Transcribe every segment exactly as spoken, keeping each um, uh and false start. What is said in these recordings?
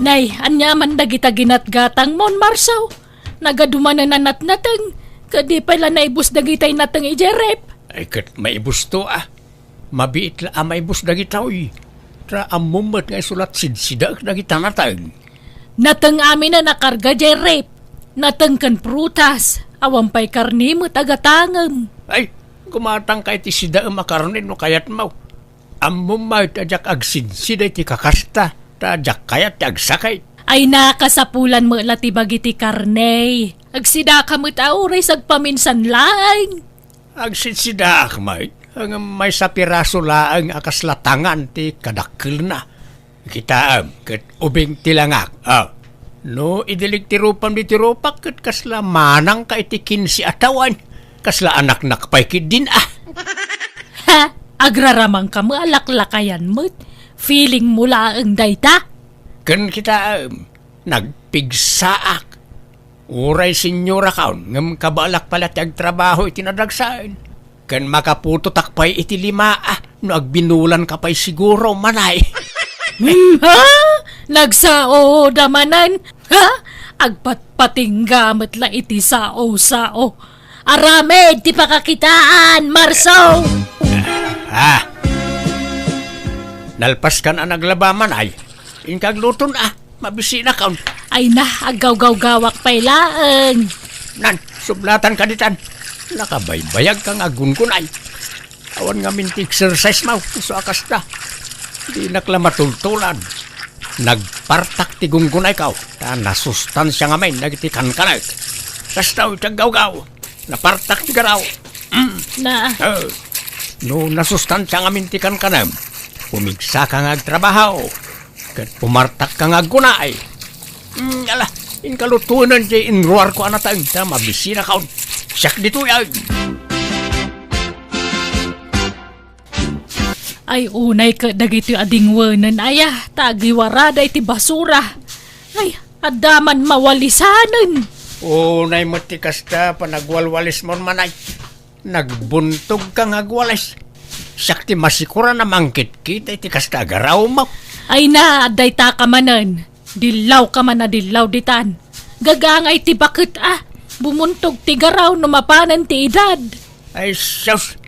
Nay, ania man dagita ginatgatangmon, Marso? Nagadu manen a natnateng, ket di pay la naibus dagitay nateng idiay ref. Ay, ket maibusto, a. Mabiit la a maibus dagitoy. Ta ammom met nga isu la sidsida dagita nateng. Nateng aminen a karga diay ref. Nateng ken prutas, awan pay karne met a gatangem. Ay, gumatangka iti sidaem a karne no kayatmo. Ammom met a diak agsidsida iti kakasta, ta diak kayat ti agsakit. Ay, nakasapulan met la ti bagi ti karne. Agsidaka met a uray sagpaminsan laeng. Agsitsidaak met, ngem maysa piraso laeng a kasla tangan ti kadakkelna. Kitaem, ket ubing ti langak. Ah, no idilig ti rupam ditoy rupak, ket kasla manangka iti kinse a tawen. Kasla anaknak pay ketdin, ah. Ha? Agraramangka met a laklakayan met. Feeling mo laeng dayta? Ken kitaem, nagpigsaak. Uray senyorakon, ngem kabaelak pay la ti agtrabaho iti nadagsen. Ken makaputotak pay iti lima, ah, no agbinulanka pay siguro, manay. Hmm, ha? Nagsao da manen? Ha? Agpatpatingga met la iti sao-sao. Aramid ti pakakitaan, Marso! Ah. Nalpaskan a naglaba, manay. Inka agluton, ah. Mabisinakon. Ay na, aggawgawgawak pay laeng. Nan, sublatanka ditan. Nakabaybayagka nga aggungunay. Awan ngamin ti exercise mo, isu a kasta. Dinak la matultulan. Nagpartak ti gungunayko, ta nasustansia ngamin dagiti kankanek. Kasta iti aggawgaw. Napartak ti garaw. Mm. Na. Eh, no nasustansia ngamin ti kankanem, pumigsaka nga agtrabaho, ket pumartakka nga aggunay. Mm, ala, inka lutoenen ti inruarko a nateng ta mabisinakon. Siak ditoy, ay. Ay, unay ket dagitoy a dingwenen, aya, ta agiwarada iti basura. Ay, adda man mawalisanen. Unay met ti kasta, panagwalwalismon manay. Nagbuntogka nga agwalis. Siak ti masikuran a mangkitkita iti kasta a garawmo. Ay na, adda itaka manen. Dillawka man a dillaw ditan. Gagangay ti baket a. Bumuntog ti garaw no mapanen ti edad. Ay, sus!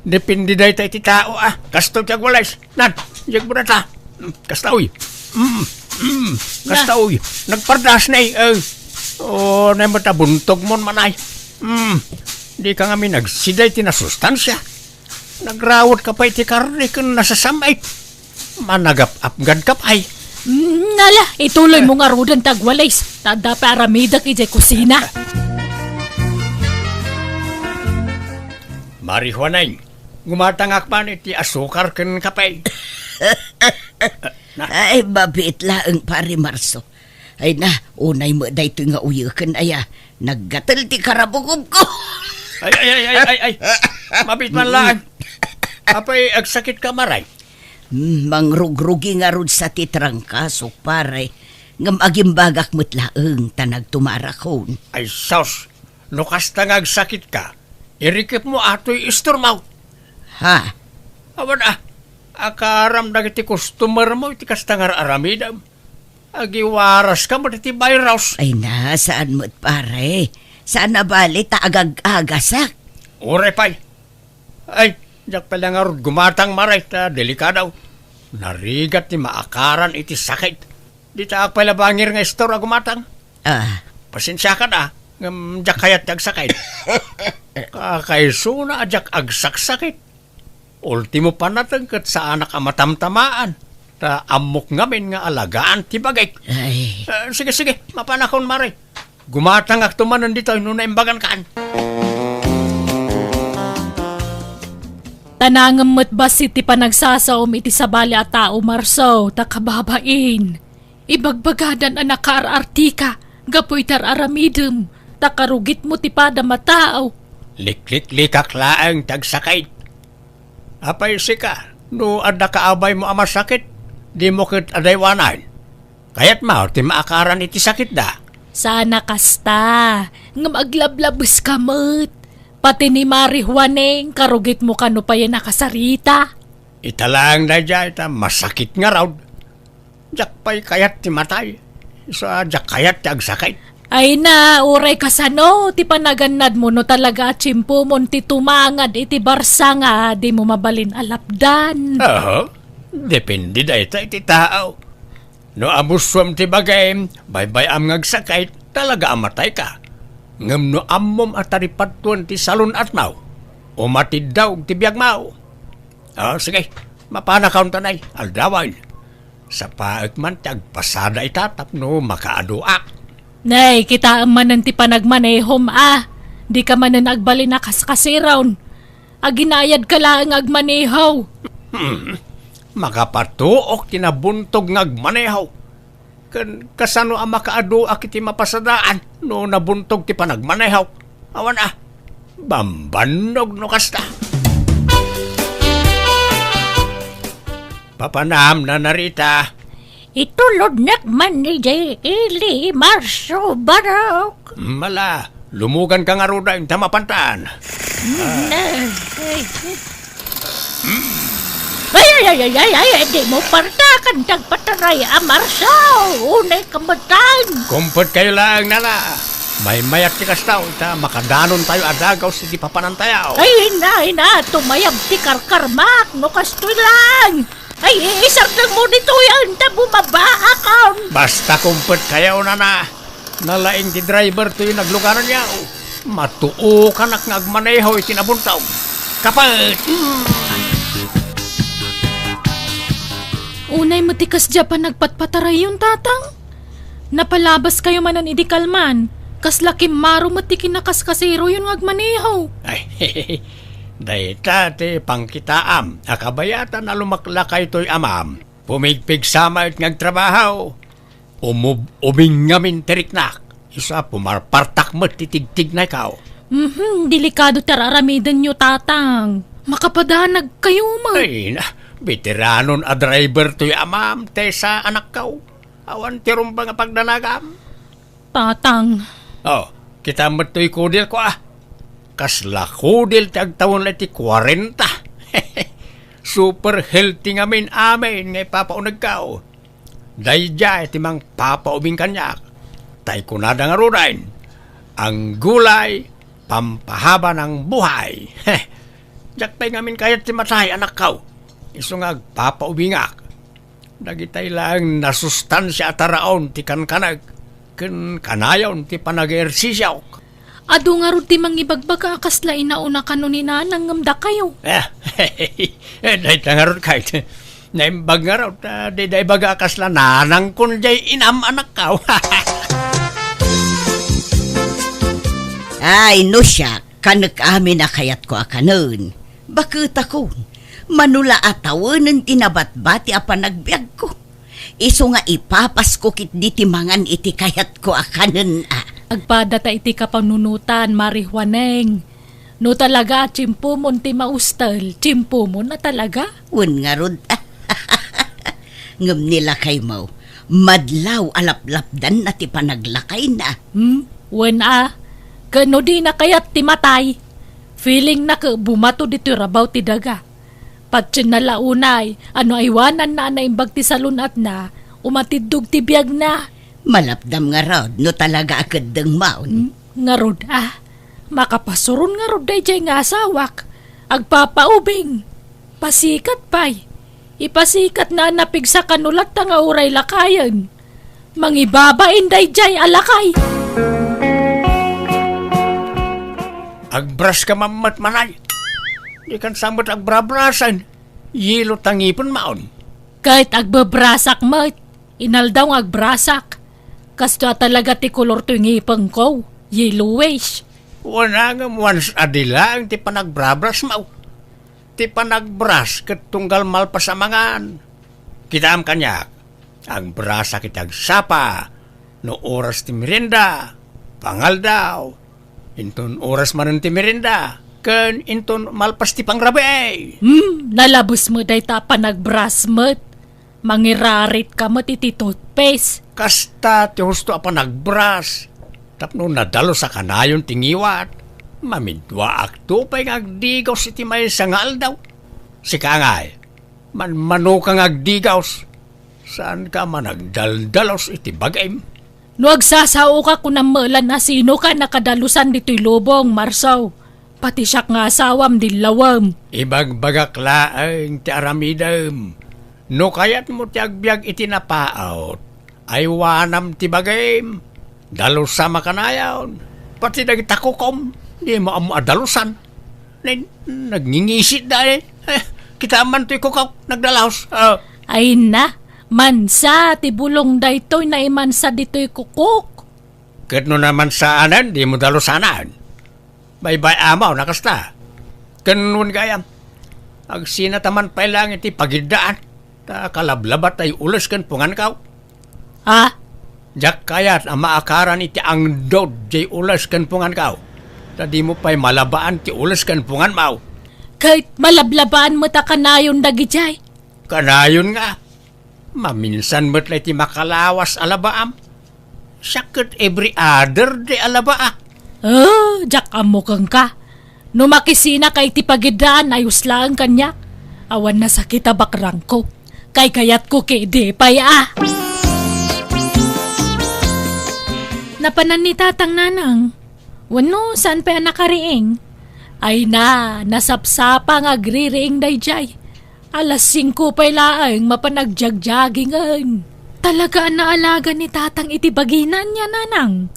Depende dayta iti tao, ah. Kastoy ti agwalis. Nan, diak mo data. Mm, kasta, uy. Mm, mm, kasta, uy. Nagpardas na, eh. Oh, nay, matabuntog mon manay. Mm, di ka ngamin agsida iti nasustansia. Nagrawot ka pay iti karne ken nasasam-it. Managap-apgad ka pay. Mm, ala, ituloy mo ngaruden ti agwalis. Ta adda pay aramidek idiay kusina. Mari Juaneng, gumatangak man iti asukar ken kape. Na. Ay, mabiit laeng, Pare Marso. Ay na, unay met daytoy nga uyeken, aya. Naggatel ti karabukobko. Ay, ay, ay, ay, ay, ay. Mabiit man laeng. Apay, agsakit ka, Maray? Hmm, mangrugrugi ngarud sa ti trangkasok, pare. Ngem agimbagak met laeng ta nagtumarakon. Ay, sus! No kasta nga agsakit ka, irikep mo atoy istormo. Ha? Awan a, akaram dagiti customer mo iti kasta nga ar-aramidem. Agiwaras ka met iti virus. Ay na, saan met, pare? Saan a bali ta agag-agasak? Uray pay. Ay, diak pay la ngarud gumatang, Maray, ta delikado. Narigat ti maakaran iti sakit. Dita ak pay la bangir nga istor a gumatang. Ah. Pasensiakan a, ngem diak kayat ti agsakit. Kakaisuna a diak agsaksakit. Ultimo panateng ket saanak a matamtamaan. Ta ammok ngamin nga alagaan ti bagik. Ay. Eh, sige, sige, mapanakon, Maray. Gumatangakto manen ditoy no naimbagankan. Ta nangem met bassit ti panagsasaom iti sabali a tao, Marso, ta kababain. Ibagbagadan a nakaar-artika gapu iti ar-aramidem, ta karugitmo ti padam a tao. Likliklikak laeng ti agsakit. Apay sika, no adda kaabaymo a masakit, dimo ket adaywanan. Kayatmo ti maakaran iti sakitda? Saan a kasta, ngem aglablabes ka met. Pati ni Mari Juaneng, karugitmo kano payen a kasarita. Ita laeng daydiay ta masakit ngarud. Diak pay kayat ti matay. Isu a diak kayat ti agsakit. Ay na, uray kasano ti panagannadmo no talaga a tiempomon ti tumangad iti barsa nga dimo mabalin a lapdan? Aha. Depende dayta iti tao. No amusuam ti bagim, baybay-am nga agsakit, talaga a matayka. Ngem no ammom a taripattuan ti salun-atmo, umatiddog ti biagmo. Ah, sige, mapanakon ta nay, aldawen. Sapaek man ti agpasada ita tapno makaaduak. Nay, kitaem manen ti panagmanehom a. Dika manen agbalin a kaskasiron. Aginayadka laeng agmaneho. Hmm. Makapatuok ti nabuntog nga agmaneho. Ken kasano a makaaduak iti mapasadaan no nabuntog ti panagmaneho? Awan a. Bambannog no kasta. Papanam, Nana Rita. Itulodnak man idiay ili, Marso Barok. Mala, lumuganka ngaruden ta mapantan. Mm, eh, eh. Ay, ay, ay, ay, ay, ay, dimo partakan ti agpataray a Marso. Unay kametan. Kumpetkayo laeng, Nana. Maymayat ti kasta, ta makadanontayo a dagus iti papanantayo. Ay, ina, ina, tumayab ti karkarmak, no kastoy laeng. Ay, isardengmo ditoy, anta bumabaakon. Basta kumpetkayo, Nana. Nalaing ti driver toy naglugaranyo. Matuokanak nga agmaneho iti nabuntog. Kapet! Mm. Unay met ti kasdiay a panagpatpatarayon, Tatang. Napalabaskayo manen idi kalman. Kasla kimmaro met ti kinakaskasiroyon nga agmaneho. Ay, dayta ti pangkitaam a kabayatan a lumaklakay toy amam. Pumigpigsa met nga agtrabaho. Umub-, ubing ngamin ti riknak. Isu a pumarpartak met ti tigtignayko. Mhm, delikado ti ar-aramidenyo, Tatang. Makapadanagkayo met. Ay, na, beteranon a driver toy amam, Tessa, anakko. Awan ti rumbeng a pagdanagam. Tatang. Oh, kita met toy kudelko, ah. Kasla kudel ti agtawen la iti kuarenta. Super healthy ngamin amin nga ipapaunegko. Daydiay ti mangpapaubing kaniak. Tay kunada ngaruden, "Ang gulay, pampahaba ng buhay." Heh, diak pay ngamin kayat ti matay, anakko. Isu nga agpapaubingak. Dagitay laeng nasustansia a taraon ti kankanek ken kanayon ti panag-ehersisiok. Adu ngarud ti mangibagbaga a kasla inauna kano ni Nanang ngem dakayo. Eh, dayta ngarud kayat. Naimbag ngarud, ah, dida ibaga a kasla nanangkon jay inam, anakko. Ay, no siak, kanek amin a kayatko a kanen. Baketakon, mano la a tawenen ti nabatbati a panagbiagko. Isu nga ipapasko ketdi ti mangan iti kayatko a kanen a. Agpada ta iti kapanunotan, Mari Juaneng. No talaga a tiempomon ti maustel, tiempomon a talaga. Wen ngarud. Ngem ni lakaymo, madlaw a laplapdanna ti panaglakayna. Hmm? Wen a, ken no dina kayat ti matay, feelingna ket bumato ditoy rabaw ti daga. Patienna la unay a no aywananna a naimbag ti salun-atna, umatiddog ti biagna. Malapdam ngarud no talaga a keddengmon. Hmm? Ngarud a, makapasuron ngarud daydiay nga asawak. Agpapaubing. Pasikat pay. Ipasikatna a napigsa kano latta nga uray lakayen. Mangibabain daydiay a lakay. Agbrush ka mammet, manay. Dikan sa met agbrabrasen. Yelo ta ngipenmon. Ket agbebrasak met. Inaldaw nga agbrasak. Kastoy a talaga ti kolor toy ngipenko. Yellowish. Wen a ngem once a day laeng ti panagbrabrasmo. Ti panagbras ket tunggal malpas a mangan. Kitaem kaniak, agbrasak iti agsapa, no oras ti merienda, pangaldaw, inton oras manen ti merienda, ken inton malpas ti pangrabii. Hmm, nalabes met dayta a panagbras met. Mangirarit ka met iti toothpaste. Kasta ti husto a panagbras. Tapno nadalus a kanayon ti ngiwat, mamidwaak to pay nga agdigaws iti maysa nga aldaw. Sika ngay, manmano ka nga agdigaws. Saanka a managdaldalus iti bagim? No agsasaoka, kunam met la no sinoka a nakadalusan ditoy lubong, Marsaw. Pati siak nga asawam, dillawem. Ibagbagak laeng ti aramidem. No kayatmo ti agbiag iti napaut, aywanam ti bagim. Dalusam a kanayon. Pati dagiti kukom, dimo ammo a dalusan. Nen, nagngingisi da, eh. Eh, kitaem man toy kukok, nagdalus. Ah. Ay na, mansa ti bulong daytoy, naimansa ditoy kukok. Ket no namansaanen, dimo dalusanan. Baybay-am a kasta. Ken wen gayam, agsinataman pay laeng iti pagiddaan, ta kalablaba tay ules ken pungankaw. Ha? Diak kayat a maakaran iti angdod jay ules ken pungankaw, ta dimo pay malabaan ti ules ken punganmaw. Ket malablabaan met a kanayon dagidiay. Kanayon nga. Maminsan met la iti makalawas a labaam. Siak ket every other day a labaa. Oh, diak ammo kenka. No makisinaka iti pagiddaan, ayos laeng kaniak. Awan nasakit a bakrangko. Kaykayatko ket di pay a. Napanan ni Tatang, Nanang. Wenno, saan pay a nakariing? Ay na, nasapsapa nga agririing daydiay. Alas singko pay laeng mapan agjagjagingen. Talaga a naalaga ni Tatang iti bagina ania, Nanang.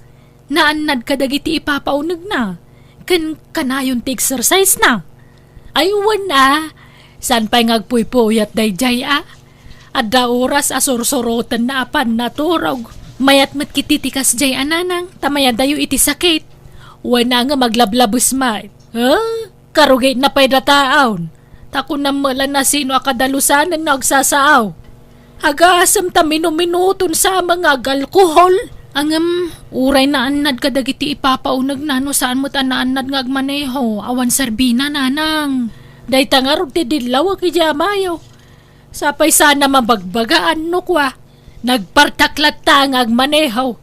Naannad kadagiti ipapaunegna, ken kanayon ti exercise na. Ay, wen a, saan pay nga agpuypuyat daydiay a? Adda oras a sursurotenna a pannaturog. Mayat met ketdi ti kasdiay a, Nanang, ta mayadayo iti sakit. Wen a ngem aglablabes met. Huh? Karugitna pay dataon, ta kunam met la no sino a kadalusanen no agsasaaw. Agasem ta minuminuton sa nga agalkohol. Ngem, uray naannad kadagiti ipapaunegna no saan met a naannad nga agmaneho, awan serbina, Nanang. Dayta ngarud ti dillawek idiay amayo. Sapay sana mabagbagaan no kua, nagpartak latta nga agmaneho.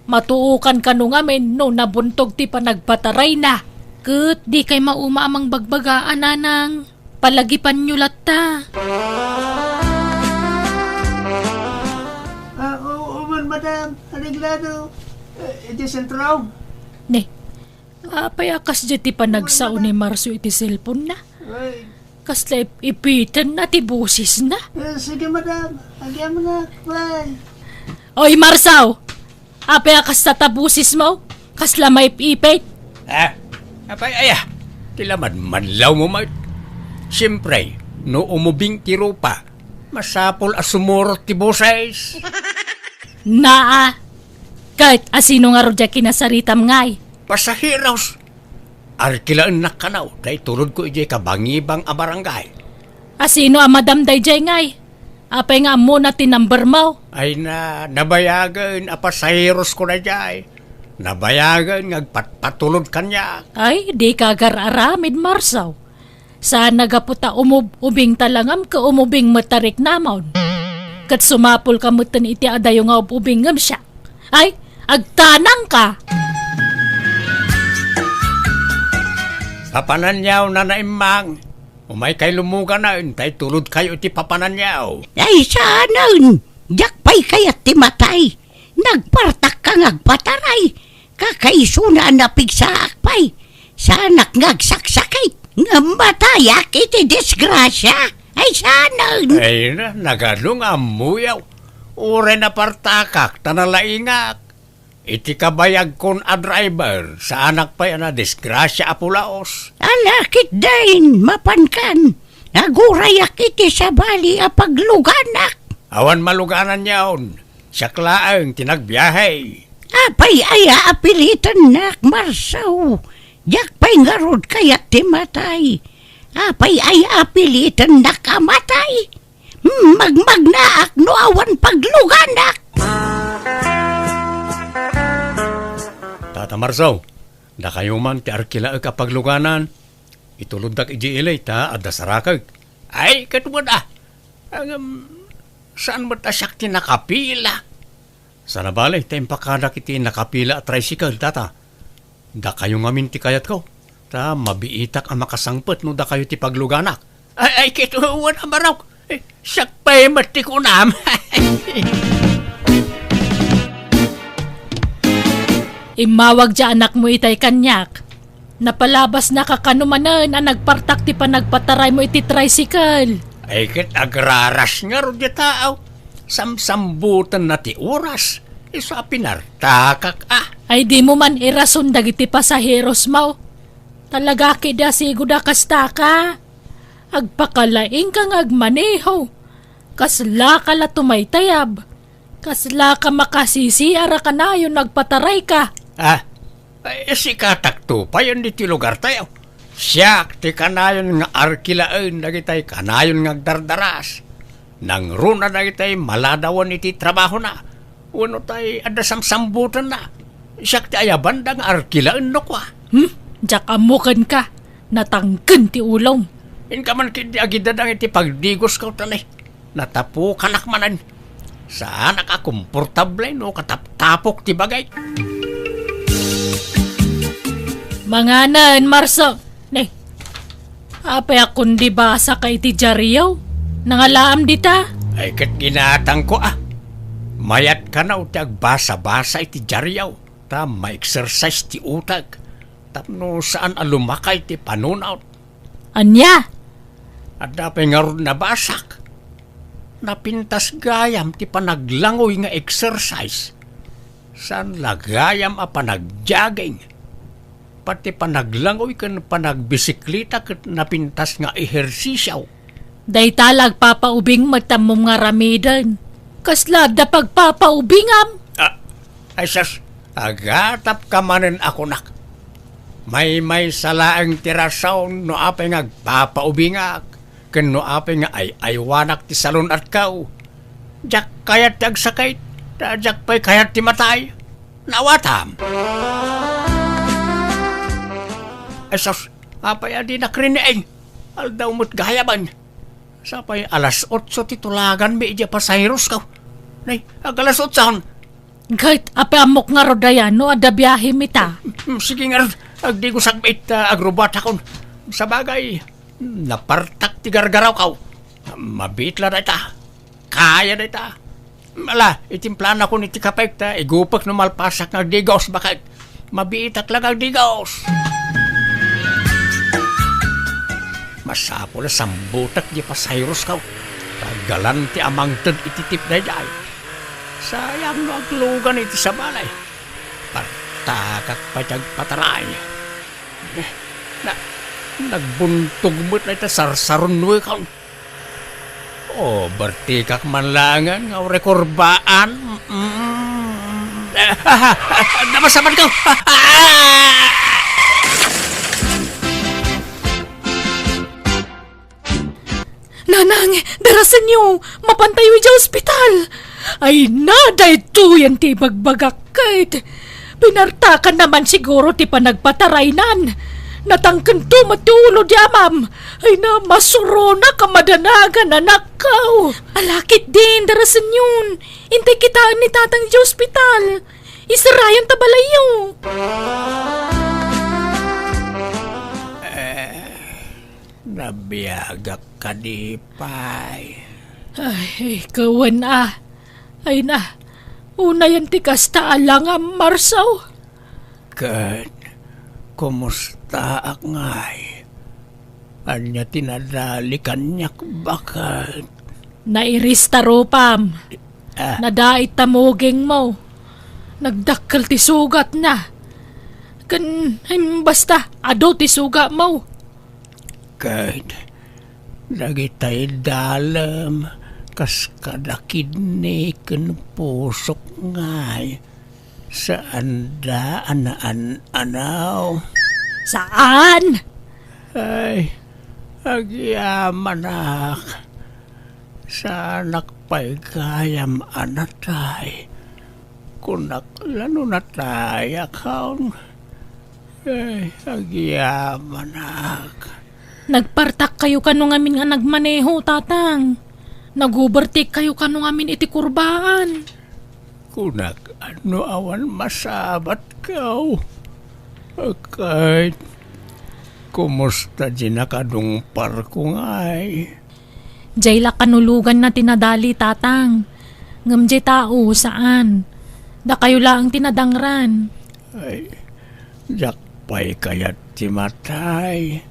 Matuokan kano ngamin no nabuntog ti panagpatarayna. Ket dikay mauma a mangbagbaga, Nanang. Palagipanyo latta. Ah, oo, oo man, madam. Areglado. Eh, iti sentro. Ne, apay a kasdiay ti panagsao ni Marso iti cellphone-na? Ay. Kasla ip-, ipitenna ti bosesna? Eh, sige, madam. Agyamanak. Bye. Oy, Marsaw! Apay a kasta ta bosesmo? Kasla maip-ipit? Ah, apay aya? Ti lamadmadlawmo met. Siempre, no umubing ti rupa, masapul a sumurot ti boses. Naa! Ket asino ngarud diay kinasaritam ngay? Pasaheros! Arkilaennak kano ta itulodko idiay kabangibang a barangay. Asino a madam daydiay ngay? Apay nga ammona ti number mo? Ay na, nabayagen a pasaherosko daydiay. Nabayagen nga agpatpatulod kaniak. Ay, dika agar-aramid, Marsaw. Saan a gapu ta umub-, ubing ta langam ket umubing met ta riknamon. Ket sumapulka metten iti adayo nga ub-ubing ngem siak. Ay, agtanangka! Papananyaw, Nana Immang. Umaykay lumuganaen, ta itulodkayo iti papananyaw. Ay, saanen! Diak pay kayat ti matay. Nagpartakka nga agpataray. Kakaisuna a napigsaak pay. Saanak nga agsaksakit. Ngem matayak iti disgrasia. Ay, saanen! Ay na, nagano nga ammoyaw? Uray napartakak, ta nalaingak. Iti kabayagkon a driver, saanak pay a nadisgrasia a pulaos. Ala, ketdin, mapankan. Nagurayak iti sabali a pagluganak. Awan malugananyon. Siak laeng ti nagbiahe. Apay aya a pilitennak, Marsaw? Diak pay ngarud kayat ti matay. Apay aya a pilitennak a matay? Hmm, magmagnaak no awan pagluganak. Tata Marsaw, dakayo man ti arkilaek a pagluganan. Ituloddak idiay ili ta adda sarakek. Ay, ket wen a. Ngem, saan met a siak ti nakapila? Sana bale, ta impakadak iti nakapila a tricycle, tata. Dakayo ngamin ti kayatko, ta mabiitak a makasangpet no dakayo ti pagluganak. Ay, ay, ket wen a, barok. Siak pay met ti kunam. Immawag diay anakmo itay kaniak. Napalabasnaka kano manen a nagpartak ti panagpataraymo iti tricycle. Ay, ket agraras ngarud diay tao. Samsambutenna ti oras. Isu a pinartakak, a. Ay, dimo man irason dagiti pasaherosmo. Talaga ketdi a sigud a kastaka. Agpakalaingka nga agmaneho. Kaslaka la tumaytayab. Kaslaka makasisiar a kanayon agpatarayka. Ah, ay, sikatakto payen ditoy lugartayo. Siak ti kanayon nga arkilaen dagitay kanayon nga agdardaras. Nangruna dagitay maladawen iti trabahona. Wenno tay adda samsambutenna. Siak ti ayabanda nga arkilaen no kua. Hmm? Diak ammo kenka. Natangken ti ulom. Inka man ketdi agidadang iti pagdigosko ta ne. Natapukanak manen. Saanak a komportable no kataptapok ti bagik. Manganen, Marso. Ne, apay a kundi basaka iti diario? Nangalaam dita? Ay, ket ginatangko, a. Mayat kano ti agbasa-basa iti diario, ta ma-exercise ti utek, tapno saan a lumakay ti panunot. Ania? Adda pay ngarud nabasak. Napintas gayam ti panaglangoy nga exercise. Saan la gayam a panagjogging. Pati panaglangoy ken panagbisikleta ket napintas nga ehersisio. Dayta la agpapaubing met ammom nga aramiden. Kasla adda pagpapaubingam? Ah, ay sus, agatapka manen a kunak. Maymaysa laeng ti rason no apay nga agpapaubingak. Ken no apay nga ay-aywanak ti salun-atko, diak kayat ti agsakit, ta diak pay kayat ti matay. Naawatam? Ay sus, apay a dinak riniing? Aldaw met gayamen. Sapay alas otso ti tulaganmi idiay pasaherosko. Nay, ag-alas otson. Ket, apay ammok ngarud aya no adda biahemi ta? Mm, sige ngarud, agdigosakmi ita, agrubatakon. Sabagay, napartak ti gargarawko. Mabiit la dayta. Kaya dayta. Ala, itimplanakon iti kapek ta igupek no malpasak nga agdigos, baket. Mabiitak la nga agdigos. Masapul a sambutek diay pasaherosko. Galanti a mangted iti tip daydiay. Sayang no aglugan iti sabali. Partakak pay ti agpataray. Eh, na, nagbuntog met dayta sarsarunoekon. O, bertikak man laengen nga urekurbaan. Mm. Ah, ah, ah, ah, napasamanko. Ah, ah! Nanang, darasenyo, mapantayo idiay ospital. Ay na, daytoyen ti ibagbagak ket. Pinartakanna man siguro ti panagpataraynan. Natangkento met ti ulo di amam. Ay na, masuronak a madanagan, anakko. Ala ketdin, darasenyon. Intay kitaen ni Tatang idiay ospital. Isarayon ta balayyo. Eh, nabiagak kadi pay. Ay, kawen a. Ay na, unayen ti kasta a langam, Marso. Ket, kumustaak ngay? Ania ti nadali kaniak, baket? Nairis ta rupam. Ah. Nadait ta mugingmo. Nagdakkel ti sugatna. Ken, em, basta, adu ti sugatmo. Ket dagitay dalem kas kada kidney ken pusok ngay, saanda a naan-anaw. Saan? Ay, agyamanak. Saanak pay gayam a natay. Kunak la no natayakon. Ay, agyamanak. Nagpartakkayo kano ngamin nga nagmaneho, Tatang. Nag-overtake kayo kano ngamin iti kurbaan. Kunak, no awan masabatko. Ket, kumusta di nakadungparko ngay? Jay la kanuloganna ti nadali, Tatang. Ngem jay tao, saan. Dakayo laeng ti nadangran. Ay, diak pay kayat ti matay.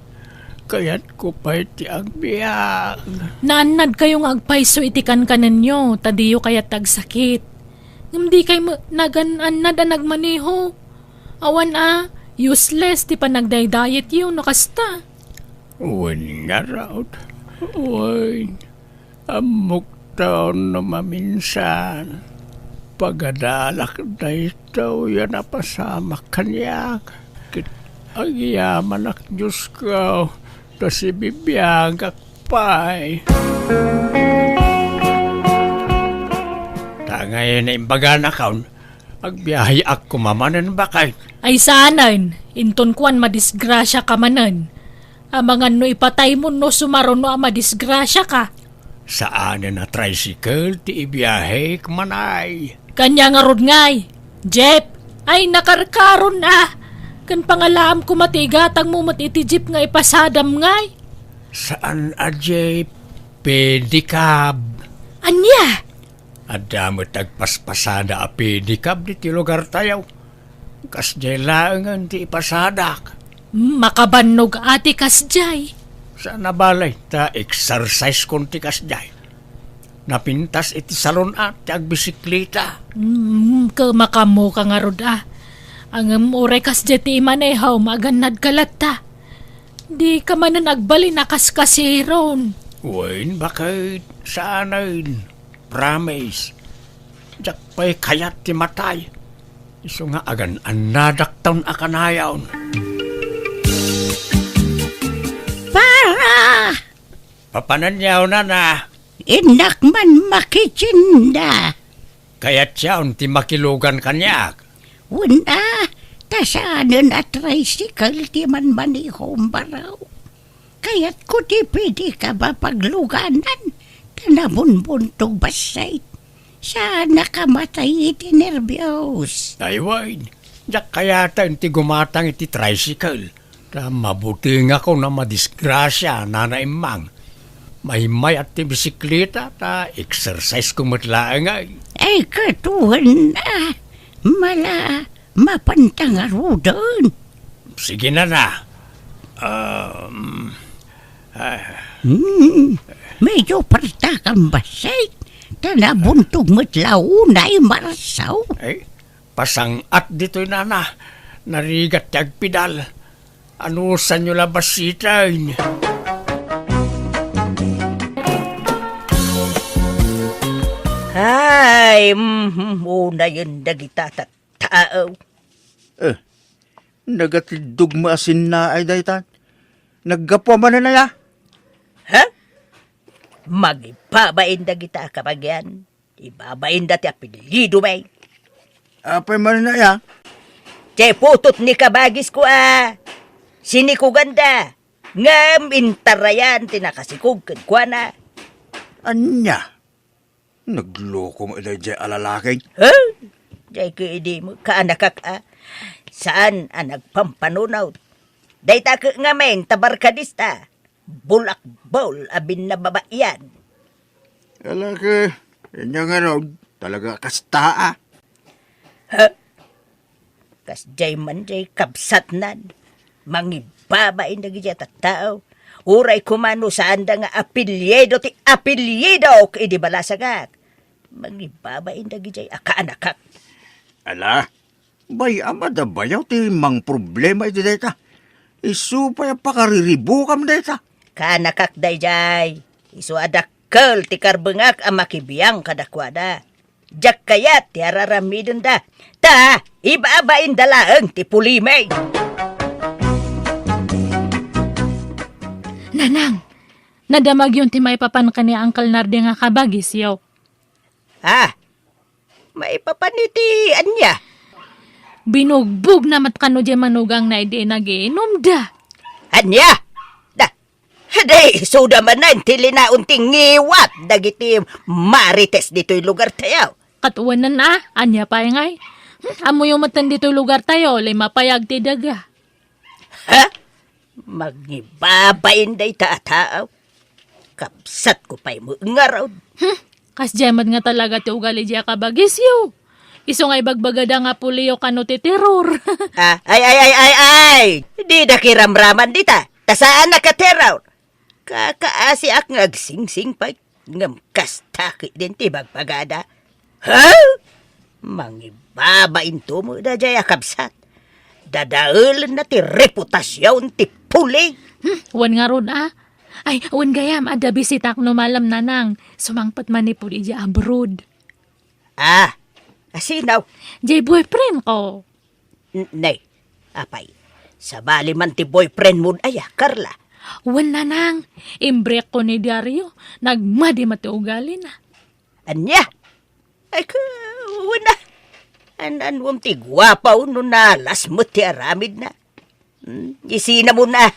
Kayatko pay ti agbiag. Naannadkayo nga agpayso iti kankanenyo, ta diyo kayat ti agsakit. Ngem dikay met nagan-annad a nagmaneho. Awan a, useless ti panagdaydayetyo no kasta. Wen ngarud, wen, ammokton no maminsan, pagadalak daytoy a napasamak kaniak, ket agyamanak, Diosko, ta sibibiagak pay. Ta ngay naimbaganakon, agbiaheak koma manen, baket. Ay saanen, inton kuan madisgrasiaka manen. Amangan no ipataymo no sumaruno a madisgrasiaka. Saanen a tricycle ti ibiahek, manay. Kaniak ngarud ngay, jeep, ay nakarkaron a. Ken pangalaam koma ti igatangmo met iti jeep nga ipasadam ngay. Saan a jeep, pedicab. Ania? Adda met agpaspasada a pedicab ditoy lugartayo. Kasdiay laengen ti ipasadak. Makabannog a ti kasdiay. Saan a bale, ta exercise kon ti kasdiay. Napintas iti salon a ti agbisikleta. Mm, kemaka ngarud a. Ngem uray kasdiay ti imanehom, agannadka latta. Dika manen agbalin a kaskasiron. Wen, baket, saanen. Promise. Diak pay kayat ti matay. Isu nga agan-annadakton a kanayon. Para! Papananyaw, nana. Innak man makitsinda. Kayatyon ti makilugan kaniak. Wen a, ta saanen a tricycle ti manmanehom, baro. Kayatko ti pedicab a pagluganan, ta nabunbuntog bassit. Saan a kamatay iti nerbios. Ay wen, diak kayaten ti gumatang iti tricycle. Ta mabutingakon a madisgrasia, Nana Immang. Mahimmay a ti bisikleta, ta exercise ko met laeng ay. Ay, ket wen a, mala, mapanta ngaruden. Sige, nana. Um, ah. Hmm, medyo partakan bassit. Ta nabuntog met la unay marsaw. Ay, pasang-at ditoy, nana. Narigat ti agpidal. Anusanyo la bassiten? Ay, mhm, unayen dagita tattao. Eh, nagatiddog met a sinnaay dayta. Naggapu a manen aya? Ha? Mangibabain dagita a kabagian. Ibabainda ti apelyido, bay. Apay manen aya? Ti putot ni kabagisko a sinikuganda, ngem intarayan ti nakasikog kenkuana. Ania? Nagloko met daydiay a lalaki? Huh? Diay ket idi met kaanakak a. Saan a nagpampanunot. Dayta ket ngamin ta barkadista. Bulakbol a binnababaian. Ala ket, ania ngarud, talaga kasta a. Ha? Kasdiay man diay kabsatnan. Mangibabain dagidiay a tattao. Uray koma no saanda nga apelyido ti apelyidok idi balasangak. Mangibabain dagidiay a kaanakak. Ala, bay-am a da bayaw ti mangproblema iti dayta. Isu pay a pakariribukam dayta. Kaanakak daydiay. Isu a dakkel ti karbengak a makibiang kadakuada. Diak kayat ti araramidenda. Ta, ibabainda laeng ti pulimi. Nanang, nadamagyon ti maipapan ken ni Uncle Nardi nga kabagisyo. Ah, maipapan iti ania? Binugbogna met kano diay manugangna idi nagiinumda. Ania? Da, di isuda manen ti linaon ti ngiwat dagiti marites ditoy lugartayo. Ket wen a, ania pay ngay? Hmm, ammoyo metten ditoy lugartayo, lima pay agti daga. Ha? Mangibabain dayta a tao? Kabsatko pay met ngarud. Hmm, kasdiay met nga talaga ti ugali diay a kabagisyo. Isu nga ibagbagada nga puliyo kano ti terror. Ah, ay, ay, ay, ay, ay! Dida kiramraman dita. Ta saan a ka-terror. Kakaasiak nga agsingsing pay. Ngem kasta ketdin ti bagbagada. Ha? Mangibabainto met daydiay a kabsat. Dadaelenna ti reputasion ti puli. Hmm, wen ngarud a. Ay, wen gayam, adda bisitak no malem, Nanang. Sumangpet manipud idiay abroad. Ah, asino? Diay boyfriend ko. N-, nay, apay, sabali man ti boyfriend mo aya, Carla? Wen, Nanang, imbrekko ni Dario, nagmadi met ti ugalina. Ania? Ay, ka, wen a. An-, anuem ti guapaw no nalas met ti aramidna? Hmm, isina mo na.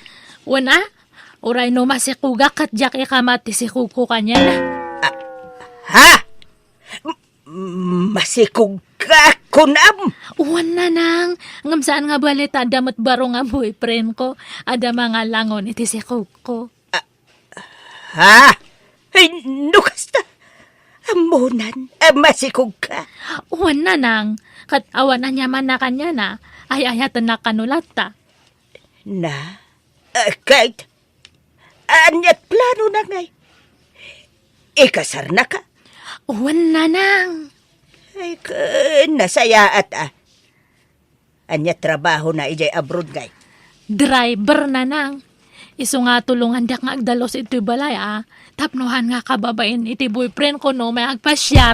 Wen a, uray no masikogak ket diak ikamat ti sikogko kaniana. Ah, ha? M-, masikogka, kunam? Wen, Nanang, ngem saan nga bale ta adda met baro nga boyfriend ko, adda mangalangon iti sikogko. Ah, ha? Ay, no kasta, ammonan a masikogka? Wen, Nanang, ket awan aniamanna kaniana, ay-ayatennak kano latta. Na? Ah, ket, aniat planona ngay? Ikasarnaka? Wen, Nanang. Ay, ket, nasayaat a. Ania trabahona idiay abroad ngay? Driver, Nanang. Isu nga tulongandak nga agdalus iti balay a, tapno saan nga kababain iti boyfriend ko no umay agpasiar.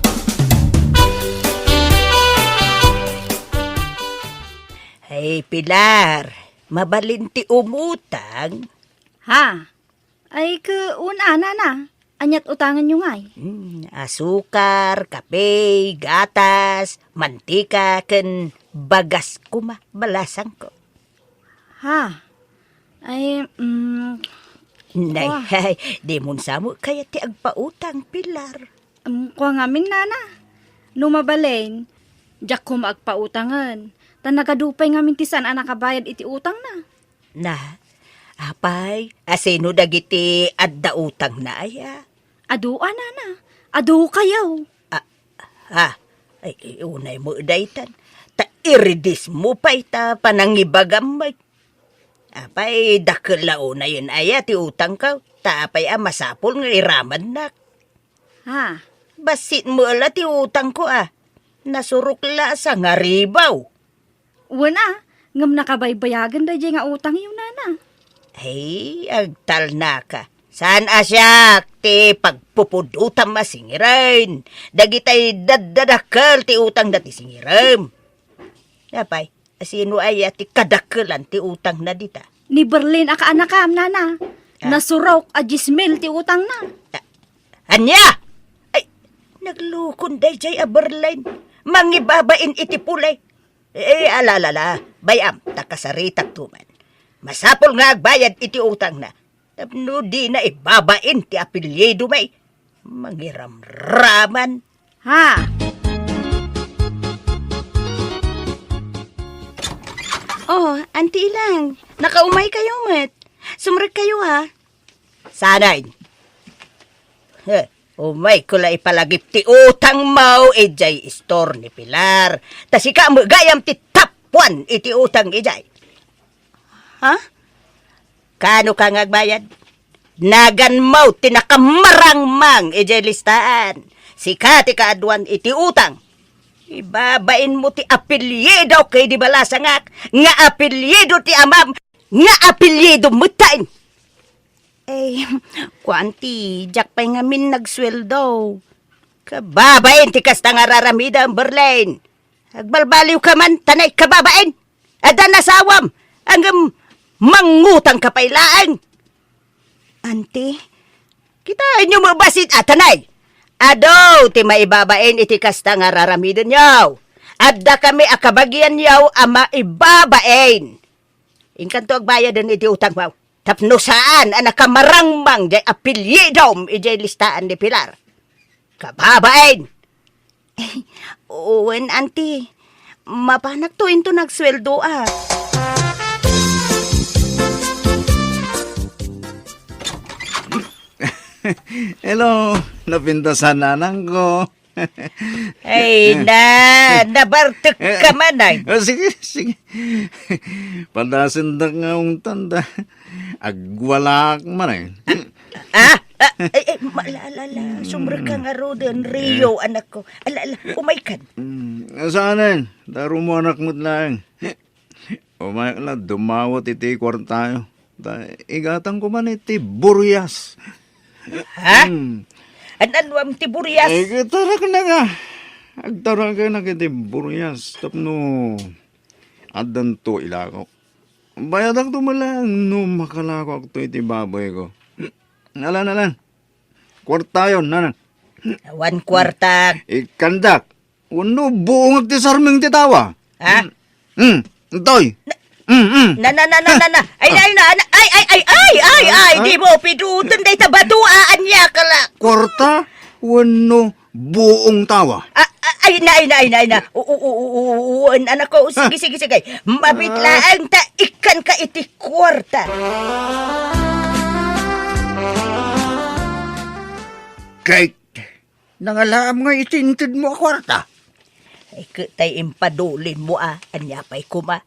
Ay, Pilar, mabalin ti umutang? Ha? Ay, ket, wen a, Nana. Aniat utangenyo ngay? Hmm, asukar, kape, gatas, mantika, ken bagas koma, balasangko. Ha? Ay, mm, Nay, kua. Ay, dimon sa met kayat ti agpautang, Pilar. Mm, kua ngamin, Nana. No mabalin, diak koma agpautangen. Ta nagadu pay ngamin ti saan a nakabayad iti utangna. Na, apay, asino dagiti adda utangna aya? Adu a, Nana. Adukayo. Ah, ah, ay, ay, unay mo daytan. Ta iridismo pay ta panangibagam met. Apay, dakkel la unayen aya ti utangko. Ta apay a masapul nga iramannak. Ha? Bassit met la ti utangko a. Nasurok la a sangaribaw. Wen a, ngem nakabaybayagen daydiay nga utangyo, Nana. Ay, agtalnaka. Saan a siak ti pagpupudotam a singiren? Dagitay daddadakkel ti utangda ti singirem. Apay, asino aya ti kadakkelan ti utangna dita? Ni Berlin a kaanakam, Nana. Ah. Nasurok a dies mil ti utangna. Ah, ania? Ay, naglukon daydiay a Berlin. Mangibabain iti puli. Eh, ala, ala, ala, bay-am, ta kasaritakto man. Masapul nga agbayad iti utangna. Tapno dina ibabain ti apelyido, may mangiramraman. Ha? Oh, Auntie Ilang, nakaumay kayo met. Sumrek kayo, ha? Sanay. Heh, umayko la ipalagip ti utangmo idiay istor ni Pilar. Ta sika met gayam ti tapuan iti utang idiay. Ha? Kano ka nga agbayad? Naganmo ti nakamarangmang idiay listaan. Sika ti kaaduan iti utang. Ibabainmo ti apelyido ken di balasangak, nga apelyido ti amam, nga apelyido metten. Eh, kuan ti, diak pay ngamin nagsueldo. Kababain ti kasta nga raramidem, Berlin. Agbalbaliw ka man, tanay kababain. Adda nasawam, ngem mangutang ka pay laeng. Auntie, kitaenyo met bassit a tanay. Adu ti maibabain iti kasta nga raramidenyo. Adda kami a kabagianyo a maibabain. Inkanto agbayaden iti utangmo. Tapno saan a nakamarangmang diay apelyidom idiay listaan ni Pilar. Kababain! Wen, Auntie. Mapanakto into nagsueldo, a. Hello, napintasan nanangko. Ay, na, nabartek ka man, ay. Ah, sige, sige. Padasendak nga ungtan da. Agwalaak man, ay. Ah, ah, ay, ay, ma-, ala, ala, ala. Sumrek ka ngaruden, Rio, anak ko. Ala, ala, umaykan. Mm, saanen? Darumo anak met laeng. Umayak la, dumawat iti kuartayo. Ta, igatangko man iti burias. Ha? Hmm. An-, anuam ti burias? Ay, agtaraknak a. Agtaraknak iti burias. Tapno, addanto ilako. Bayadakto man laeng no makalakoakto iti baboyko. Alan, alan. Kuartayon, nanang. Awan kuarta. Ikkandak. Wenno buong ti sarming ti tawa. Ha? Hmm. Hmm. Toy. Hmm, hmm. Na, na, na, na, na, na. Ay, ay, na, na, ay, ay, ay, ay, ay, ay, di mo piduton dayta bato, ah, ania ka la. Kuarta, wenno buong tawa. Ah, ah, ay na, ay na, ay na, ay na. U-, u-, u-, u-, u-, u-, an-, anak ko, sige, sige, sige. Mabit laeng ta ikkan ka iti kuarta. Kay nangalaam nga iti intedmo a kuarta. Ay, ket tay impadulinmo a, ania pay koma?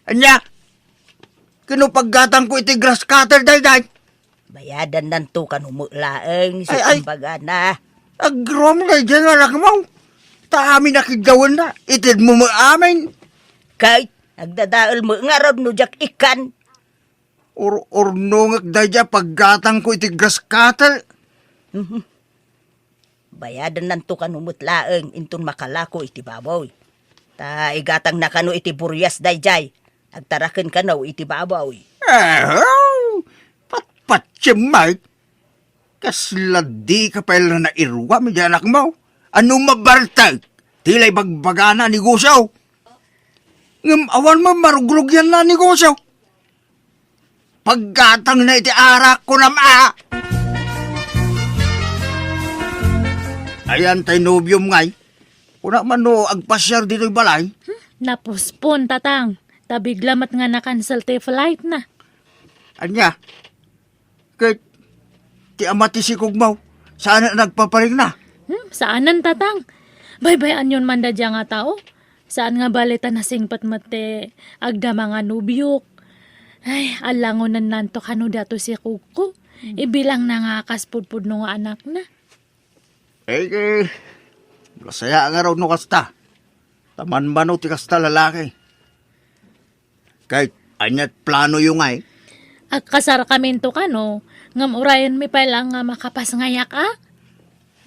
Ania? Ket no paggatangko iti grass cutter, daydiay? Bayadannanto kano met laeng, ay, ay, isu imbagana. Agroom daydiay nga anakmo. Ta amin a kiddawenna, itedmo met amin. Kay, agdadael met ngarud no diak ikkan. Ur-, urnongek daydiay paggatangko iti grass cutter. Mhm. Bayadannanto kano met laeng inton makalako iti baboy. Ta igatangna kano iti burias daydiay. Agtaraken kano iti baboy. Ahaw! Patpatiem, Mike. Kasla dika pay la nairuam iti anakmo. Ano mabartek? Ti la ibagbagana a negosyo. Ngem awan met marugrugianna a negosyo. Paggatangna iti arak, kunam a. Ayan tay nobiom ngay. Kuna man no agpasiar ditoy balay? Hmm? Napospon, Tatang. Ta bigla met nga na-cancel ti flight na. Ania? Ket ti ama ti sikogmo, saan a nagpaparikna? Hmm, saanen, Tatang. Baybay-anyon man daydiay nga tao. Saan nga bale ta nasingpet met ti agdama nga nobiok. Ay, allangonennanto kano daytoy sikogko. Hmm. Ibilangna nga kas pudpudno nga anakna. Eh, eh, masaya ngarud no kasta. Ta manmano ti kasta lalaki. Kay, ania ti planoyo ngay? Agkasarkaminto kano, ngem urayenmi pay laeng nga makapasngayak, a?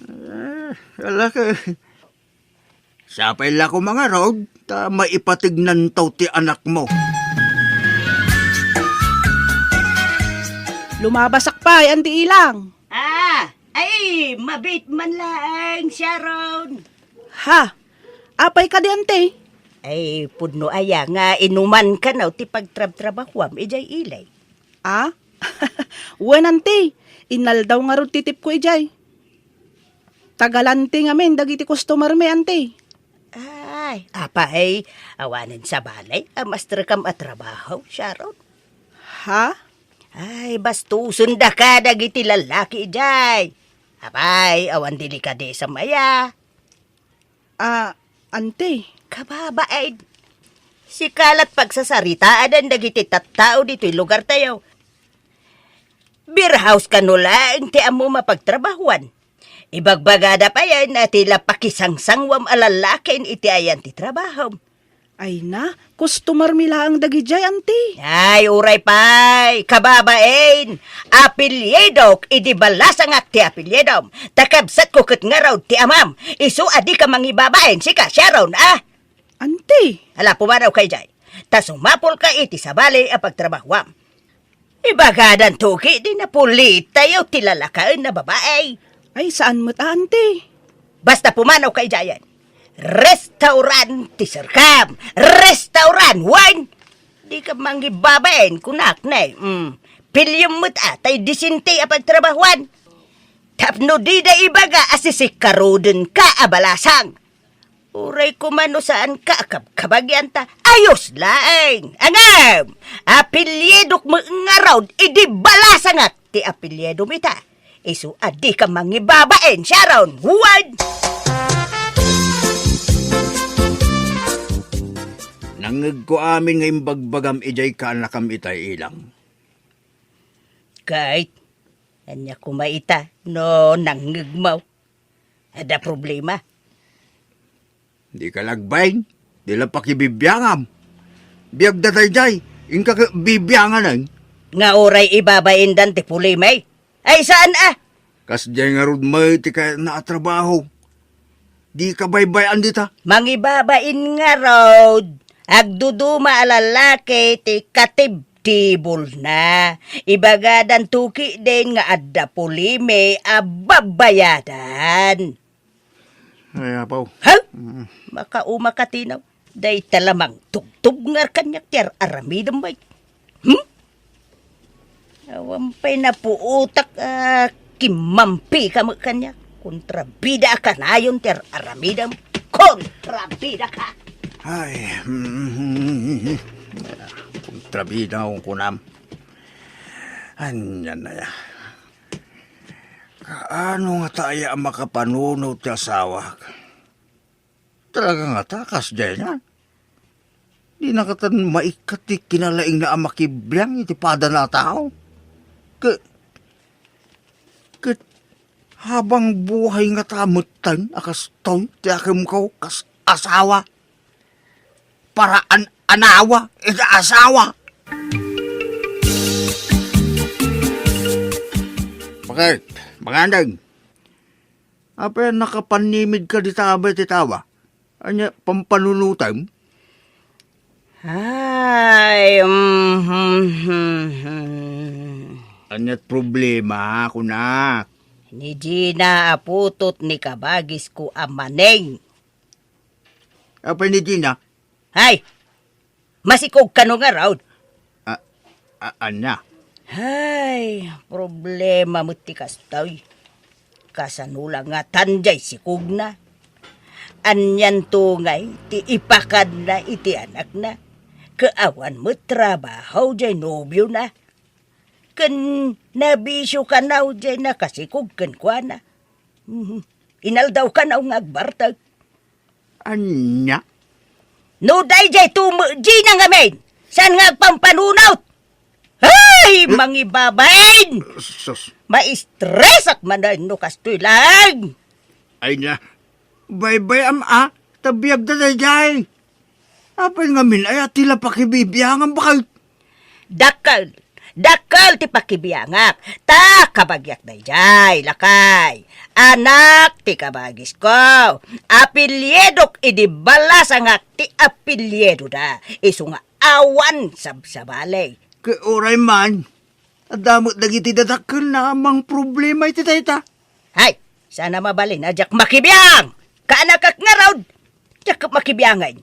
Eh, ala ka. Sapay la koma ngarud, ta maipatignanto ti anakmo. Lumabasak pay, Anti Ilang. Ah, ay, mabit man laeng, Sharon. Ha? Apay kadi, Anti? Ay, pudno aya nga inuman kano ti pagtrabtrabahuam idiay ili? Ah? Wen, Anti. Inaldaw ngarud ti tipko idiay. Taga-lanti ngamin dagiti customer mi, Anti. Ay, apay, awanen sabali a masterkam a trabaho, Sharon? Ha? Ay, bastosen daka dagiti lallaki idiay. Apay, awan delikadesam aya. Ah, Anti. Kababain. Sika la't pagsasaritaan dagiti tattao ditoy lugartayo. Beer house kano laeng ti ammom a pagtrabahuan. Ibagbagada payen a ti la pakisangsangwam a lallaken iti ayan ti trabahom. Ay na, customer mi laeng dagidiay, Anti. Ay, uray pay, kababain. Apelyidok idi balasangak ti apelyidom. Ta kabsatko ket ngarud ti amam. Isu a dika mangibabain, sika, Sharon, a? Anti. Ala, pumanawka idiay. Ta sumapulka iti sabali a pagtrabahuam. Ibagadanto ket idi napulitayo ti lalakaen a babai. Ay, saan met a, Anti. Basta pumanawka idiayen. Restaurant ti serkam. Restaurant, wen? Dika mangibabain, kunak ne. Mm. Piliem met a, tay disente a pagtrabahuan. Tapno dida ibaga a sisikkarodenka a balasang. Uray koma no saanka a kabkabagian ta ayos laeng. Ngem, apelyidok met ngarud idi balasangak ti apelyidom ita. Isu a dika mangibabain, Sharon! Huwad! Nangngegko amin nga imbagbagam idiay kaanakam itay, Ilang. Ket, ania koma ita no nangngegmo? Adda problema? Dika la agbain, di la pakibibiangam. Biagda daydiay, inka ket bibianganen. Nga uray ibabaindan ti problema, eh. Ay, saan a? Kasdiay ngarud met ti kayatna a trabaho. Dika baybay-an dita. Mangibabain ngarud, agduduma a lalaki ti katibtibulna. Ibagadanto ketdin nga adda problema a babayadan. Ay, apaw. Ha? Mm. Makauma ka, Tinaw. Dayta la mangtubtubngar kaniak ti ar-aramidem, bay. Hmm? Awan pay napuotak a kimmampi ka met kaniak. Kontrabida a kanayon ti ar-aramidem. Kontrabida ka! Ay, mm, kontrabida nga kunam. Ania na ya? Kaano ngata aya a makapanunot ti asawak? Talaga ngata, kasdiay na. Di na katan maikkat ti kinalaingna a makibiang iti padana a tao. Ke-, ket habang buhay ngata metten a kastoy ti akemko kas asawa. Para an-anawa iti asawa. Bakit? Mangandeng. Apay a nakapanimid ka dita abay ti tawa? Ania, pampanunotem? Ay, mm, hmm, hmm, hmm. Ania't problema, kunak? Ni Gina a putot ni kabagisko a Maneng. Apay ni Gina? Hay! Masikog kano ngarud? A, a, ania? Hay, problema met ti kastoy. Kasano la ngatan jay sikogna? Anianto ngay ti ipakadna iti anakna? Ket awan met trabaho jay nobiona. Ken nabisio kano jay nakasikog kenkuana. Mhm. Inaldaw kano nga agbartek. Ania? No dayjay tumo, Gina ngamin, saan nga agpampanunot? Ay, hmm? Mangibabain! Sus. Maistresak manen no kastoy lang. Ay na, baybay-am a, ta biagda dayjay. Apay ngamin aya ti la pakibibiangan, bakit? Dakkel, dakkel ti pakibiangak. Ta kabagiak dayjay, lakay. Anak ti kabagisko. Apelyidok idi balasangak ti apelyidoda. Isu nga awan sabsabali. Ket uray man, adda met dagiti dadakkelna a mangproblema iti dayta. Hay, saan a mabalin a diak makibiang! Kaanakak ngarud, diak makibiangen.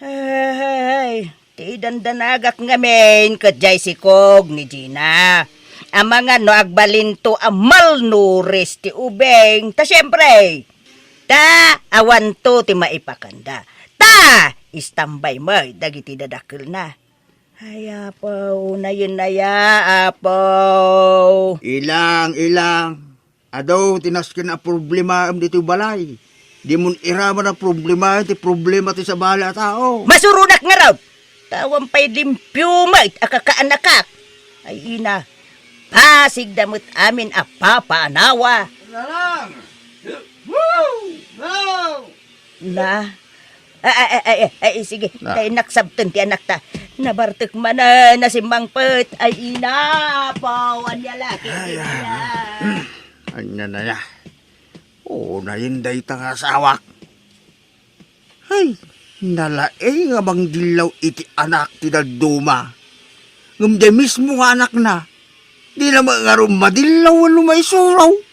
Ay, ti dandanagak ngamin ket jay sikog ni Gina. Amangan no agbalinto a malnourished ti ubing. Ta siempre, ta awanto ti maipakanda. Ta istambay met dagiti dadakkelna. Ay, Apo, unayen aya, Apo. Ilang, ilang. Adu ti nasken a problemaem ditoy balay. Dimon iraman a problema ti problema ti sabali a tao. Masuronak ngarud! Ta awan pay limpio met a kakaanakak. Ay ina, pasigda met amin a papaanawa. Lalang! Woo! Wow! Na, Ay, ay, ay, ay, ay, sige. Na. Tay naksabten ti anakta. Nabartek manen a simmangpet. Ay, ina, pawan ya laki. Ay, ay, ay. Ania na ya? Oo, nayen dayta nga asawak. Ay, nalaing a mangdillaw iti anak ti dadduma. Ngem di mismo nga anakna, di na mangarud madillaw wenno maisuro.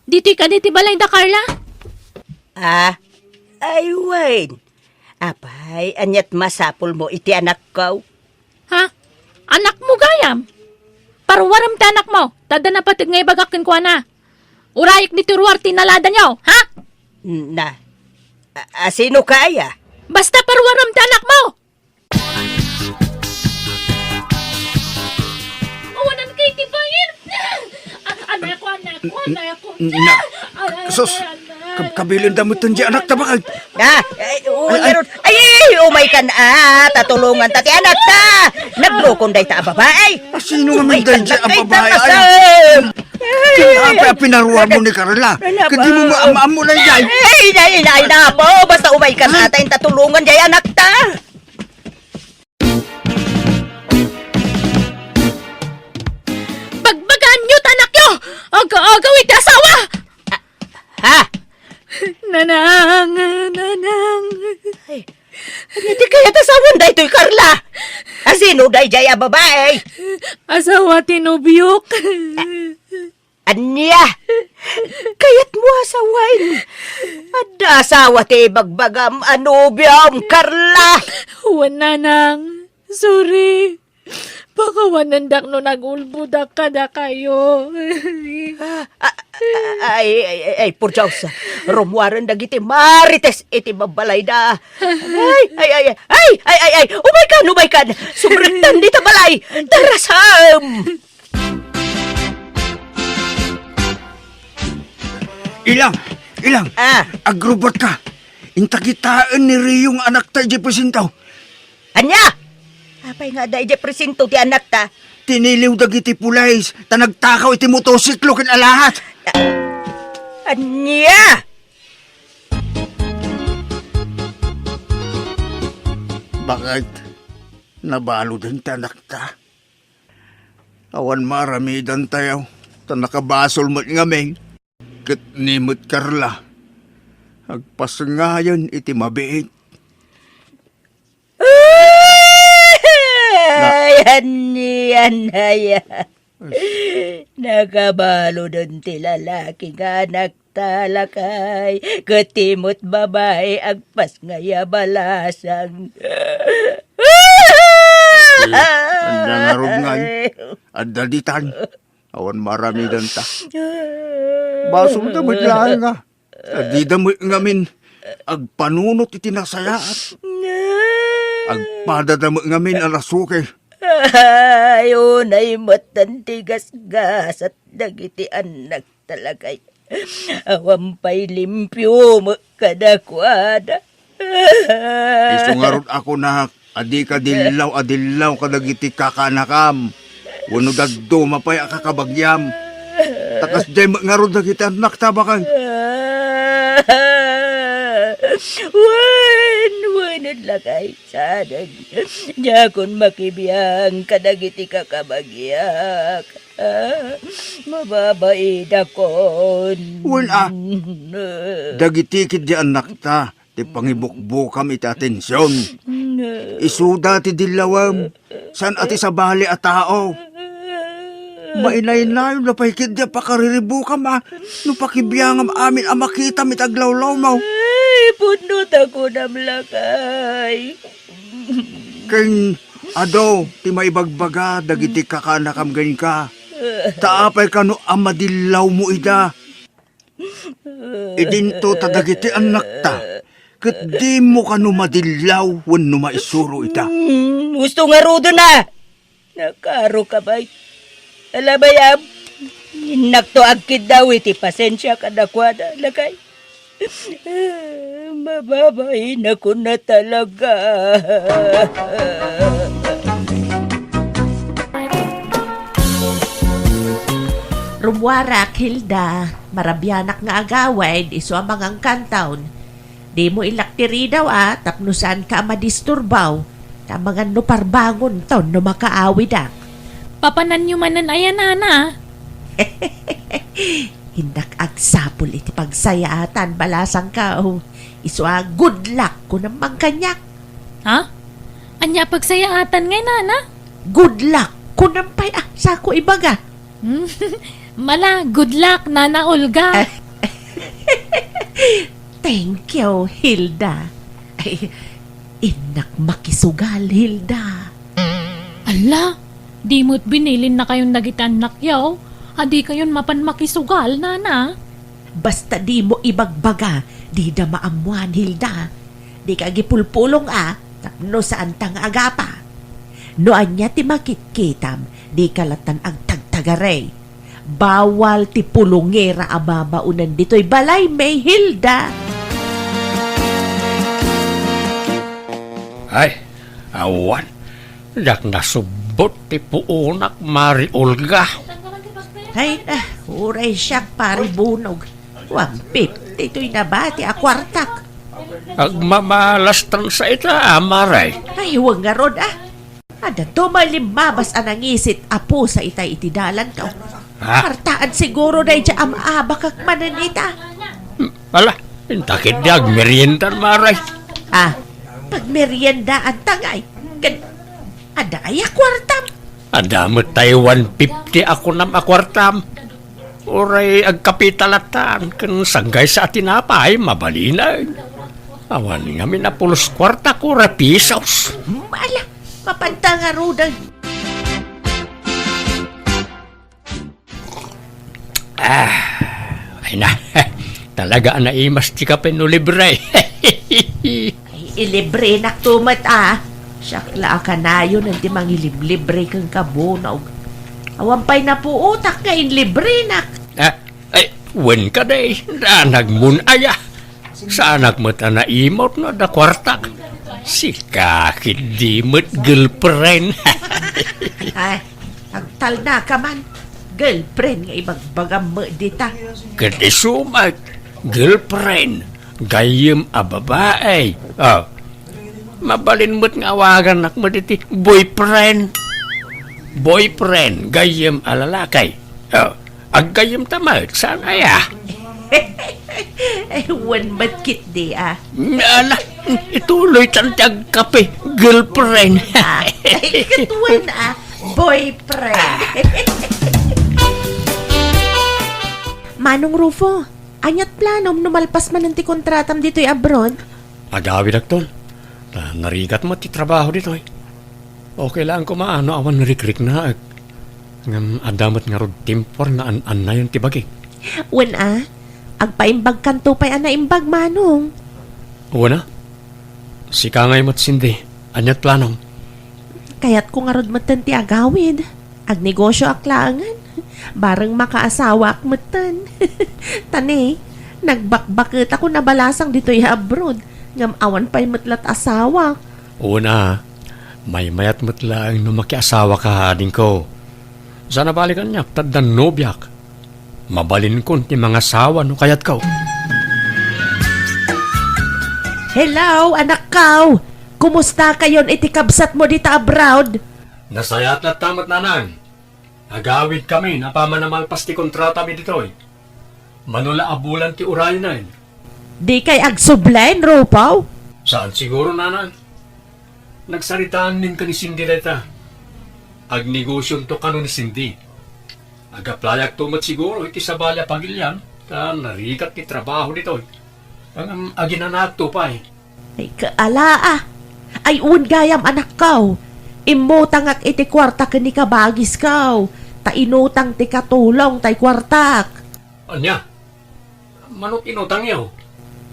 Ditoy kadi ti balay da Carla? Ah, ay wen. Apay, ania't masapulmo iti anakko? Ha? Anakmo gayam? Paruarem ti anakmo, ta adda napateg nga ibagak kenkuana. Urayek ditoy ruar ti naladanyo, ha? Na, a, a, sino ka aya? Basta paruarem ti anakmo! N-, n-, na, sus, kab-, kabilinda met diay anakta, bakay. Ah, ay, uy, Ay, ay. Ay, ay, ay, umaykan, ah, ta tulonganta ti anakta. Naglokon dayta a babae. Ah, sino nga Umaykan, man diay a bakay, babae? Ay, tapasem. Ay, apay a pinaruarmo ni Carla? Wala Ket dimo ba? Maam-ammo na diay. Ay, ay, ay, ay, napo, basta umaykan, Ay. Atay, ta tulongan diay anakta. Bagbagaanyo ta anakyo! Aga-agaw iti asawa! Ha? Nanang, nanang. Ay, iti kayat asawan daytoy, Carla? A sino daydiay a babae? Asawa ti nobiok. Ania? Kayatmo a sawen? Adda asawa ti ibagbagam a nobiom, Carla? Wen, nanang. Sorry. Pakawanendak no nagulbodak kadakayo. Ah, ah, ah, ay, ay, ay, ay, por Dios. Rummuaren dagiti marites iti babbalayda. Ay, ay, ay, ay, ay, ay, ay, ay, umaykan, umaykan. Sumrektan dita balay. Tarasam! Ilang! Ilang! Ah. Agrubotka! Inta kitaen ni Rio nga anakta idiay presinto. Ania? Apay nga adda idiay presinto ti anakta? Tiniliw dagiti pulis, ta nagtakaw iti motorsiklo ken alahat. Ania? Bakit? Nabaloden ti anakta? Awan maaramidantayo, ta nakabasol met ngamin. Ket ni met Carla, agpasngayen iti mabiit. Ay, anian aya? Nakabaluden ti lalaki nga anakta, lakay, ket ti met babai agpasngay a balasang. Ania ngarud ngay? Adda ditan. Awan maaramidanta. Basolda met laeng a, a dida met ngamin agpanunot iti nasayaat. Agpadada met ngamin a nasuki. Ay, unay metten ti gasgasat dagiti annak, talakay. Awan pay limpio met kadakuada. Isu ngarud a kunak a dika dillaw a dillaw kadagiti kakaanakam wenno dadduma pay a kakabagiam. Ta kasdiay met ngarud dagiti annakta, baket. Wen, wen, lakay, sadeg. Diakon makibiang kadagiti kakabagiak. Ah, mababaidakon. Wen a, dagiti ketdi annakta ti pangibukbukam iti atension. Isuda ti dillawem, saan a ti sabali a tao. Mainaynayonda pay ketdi a pakariribukam a no pakibiangam amin a makitam iti aglawlawmaw. Ay, pudno ta kunam, lakay. Ken adu ti maibagbaga dagiti kakaanakam kenka. Ta apay kano a madillawmo ida? Idinto ta dagiti annakta ket dimo kano madillaw wenno maisuro ida. Mm, husto ngaruden a! Nakaaro ka bay? Ala, bayam, innakto agkiddaw iti pasensia kadakuada, lakay. Mababainakon a talaga. Rummuarak, Hilda. Marabianak nga agawid, isu a mangangkantaon. Dimo ilak ti ridaw a tapno saanka a madisturbaw, ta amangan no parbangonton no makaawidak. Papananyo manen aya, nana? Innak agsapul iti pagsayaatan, balasangko. Isu a good luck kunam man kaniak. Ha? Ania a pagsayaatan ngay, nana? Good luck kunam pay a, sako ibaga. Mala, good luck, Nana Olga. Thank you, Hilda. Ay, innak makisugal, Hilda. Ala, di mo't binilinnakayon dagiti annakyo, a dikayon mapan makisugal, nana. Basta dimo ibagbaga, dida maammuan, Hilda. Dika agipulpulong a, tapno saanta nga agapa. No ania ti makitkitam, dika lattan agtagtagari. Bawal ti pulongera a babaonen ditoy balay, May Hilda. Ay, awan. Diak nasubbot ti puonak, Mari Olga. Ay na, uray siak, Pari Bunog. One fifty toy nabati a kuartak. Agmamalastan sa ita, Mari. Ay, wen ngarud, ah. Adda tumoy limmabas a nangisit a pusa itay iti dalanko. Ha? Kuartaan siguro daydiay a maabakak manen ita. Hmm, ala, inta ketdi agmerienda, Mari. Ah, pagmeriendaanta ngay. Ken, adda aya kuartam? Adda met tay one fifty a kunam a kuartam. Uray agkape ta latta ken sanggaysa a tinapay, mabalinen. Awan ngamin a pulos kuarta, uray pisos. Hmm, ala, mapanta ngaruden. Ah, ay na. Talaga a naimas ti kape no libre. Ay, ilibrenakto met, ah. Siak la a kanayon ti mangiliblibre kenka, Bunog. Awan pay napuotak nga inlibrenak. Ah, ay, wen kadi, danagmon aya. Saanak met a naimut no adda kuartak. Sika ketdi met girlfriend. Ay, agtalnaka man. Girlfriend nga ibagbagam met dita. Ket isu met, girlfriend, gayyem a babai. Ah, mabalin met nga awagannak met iti boyfriend. Boyfriend, gayyem a lalaki. Ah, aggayyem ta met, saan aya? Ay, wen met ketdi, ah. Ala, ituloytan ti agkape, girlfriend. Ah, ay, ket wen, ah, boyfriend. Manong Rufo, aniat planom no malpas manen ti kontratam ditoy abroad? Agawidakton. Ta narigat met ti trabaho ditoy. Okay laeng koma no awan rikriknaek. Ngem adda met ngarud timpor nga an-annayon ti bagik. Wen a, agpaimbagkanto pay a naimbag, Manong. Wen a, sika ngay met, Cindy, aniat planom? Kayatko ngarud metten ti agawid. Agnegosioak laengen. Bareng makaasawaak metten. Ta ne, nagbakbaketako a balasang ditoy abroad. Ngem awan pay met lat asawak. Wen a, maymayat met laeng no makiasawaka, adingko. Saan a bale kaniak, ta addan nobiak. Mabalinkon ti mangasawa no kayatko. Hello, anakko! Kumustakayon iti kabsatmo dita abroad? Nasayaat latta met, nanang. Agawidkamin apaman a malpas ti kontratami ditoy. Mano la a bulan ti urayen. Dikay agsubli, Rufo? Saan siguro, nanang. Nagsaritaanmin ken ni Cindy dayta. Agnegosionto kano ni Cindy. Agaplayak to met siguro iti sabali a pagilian, ta narigat ti trabaho ditoy. Ngem aginanaak to pay. Ay, kaala, ah. Ay, wen gayam, anakko. Immutangak iti kuarta ken ni kabagisko. Ta inutang ti katulong tay kuartak. Ania? Manok inutangyo?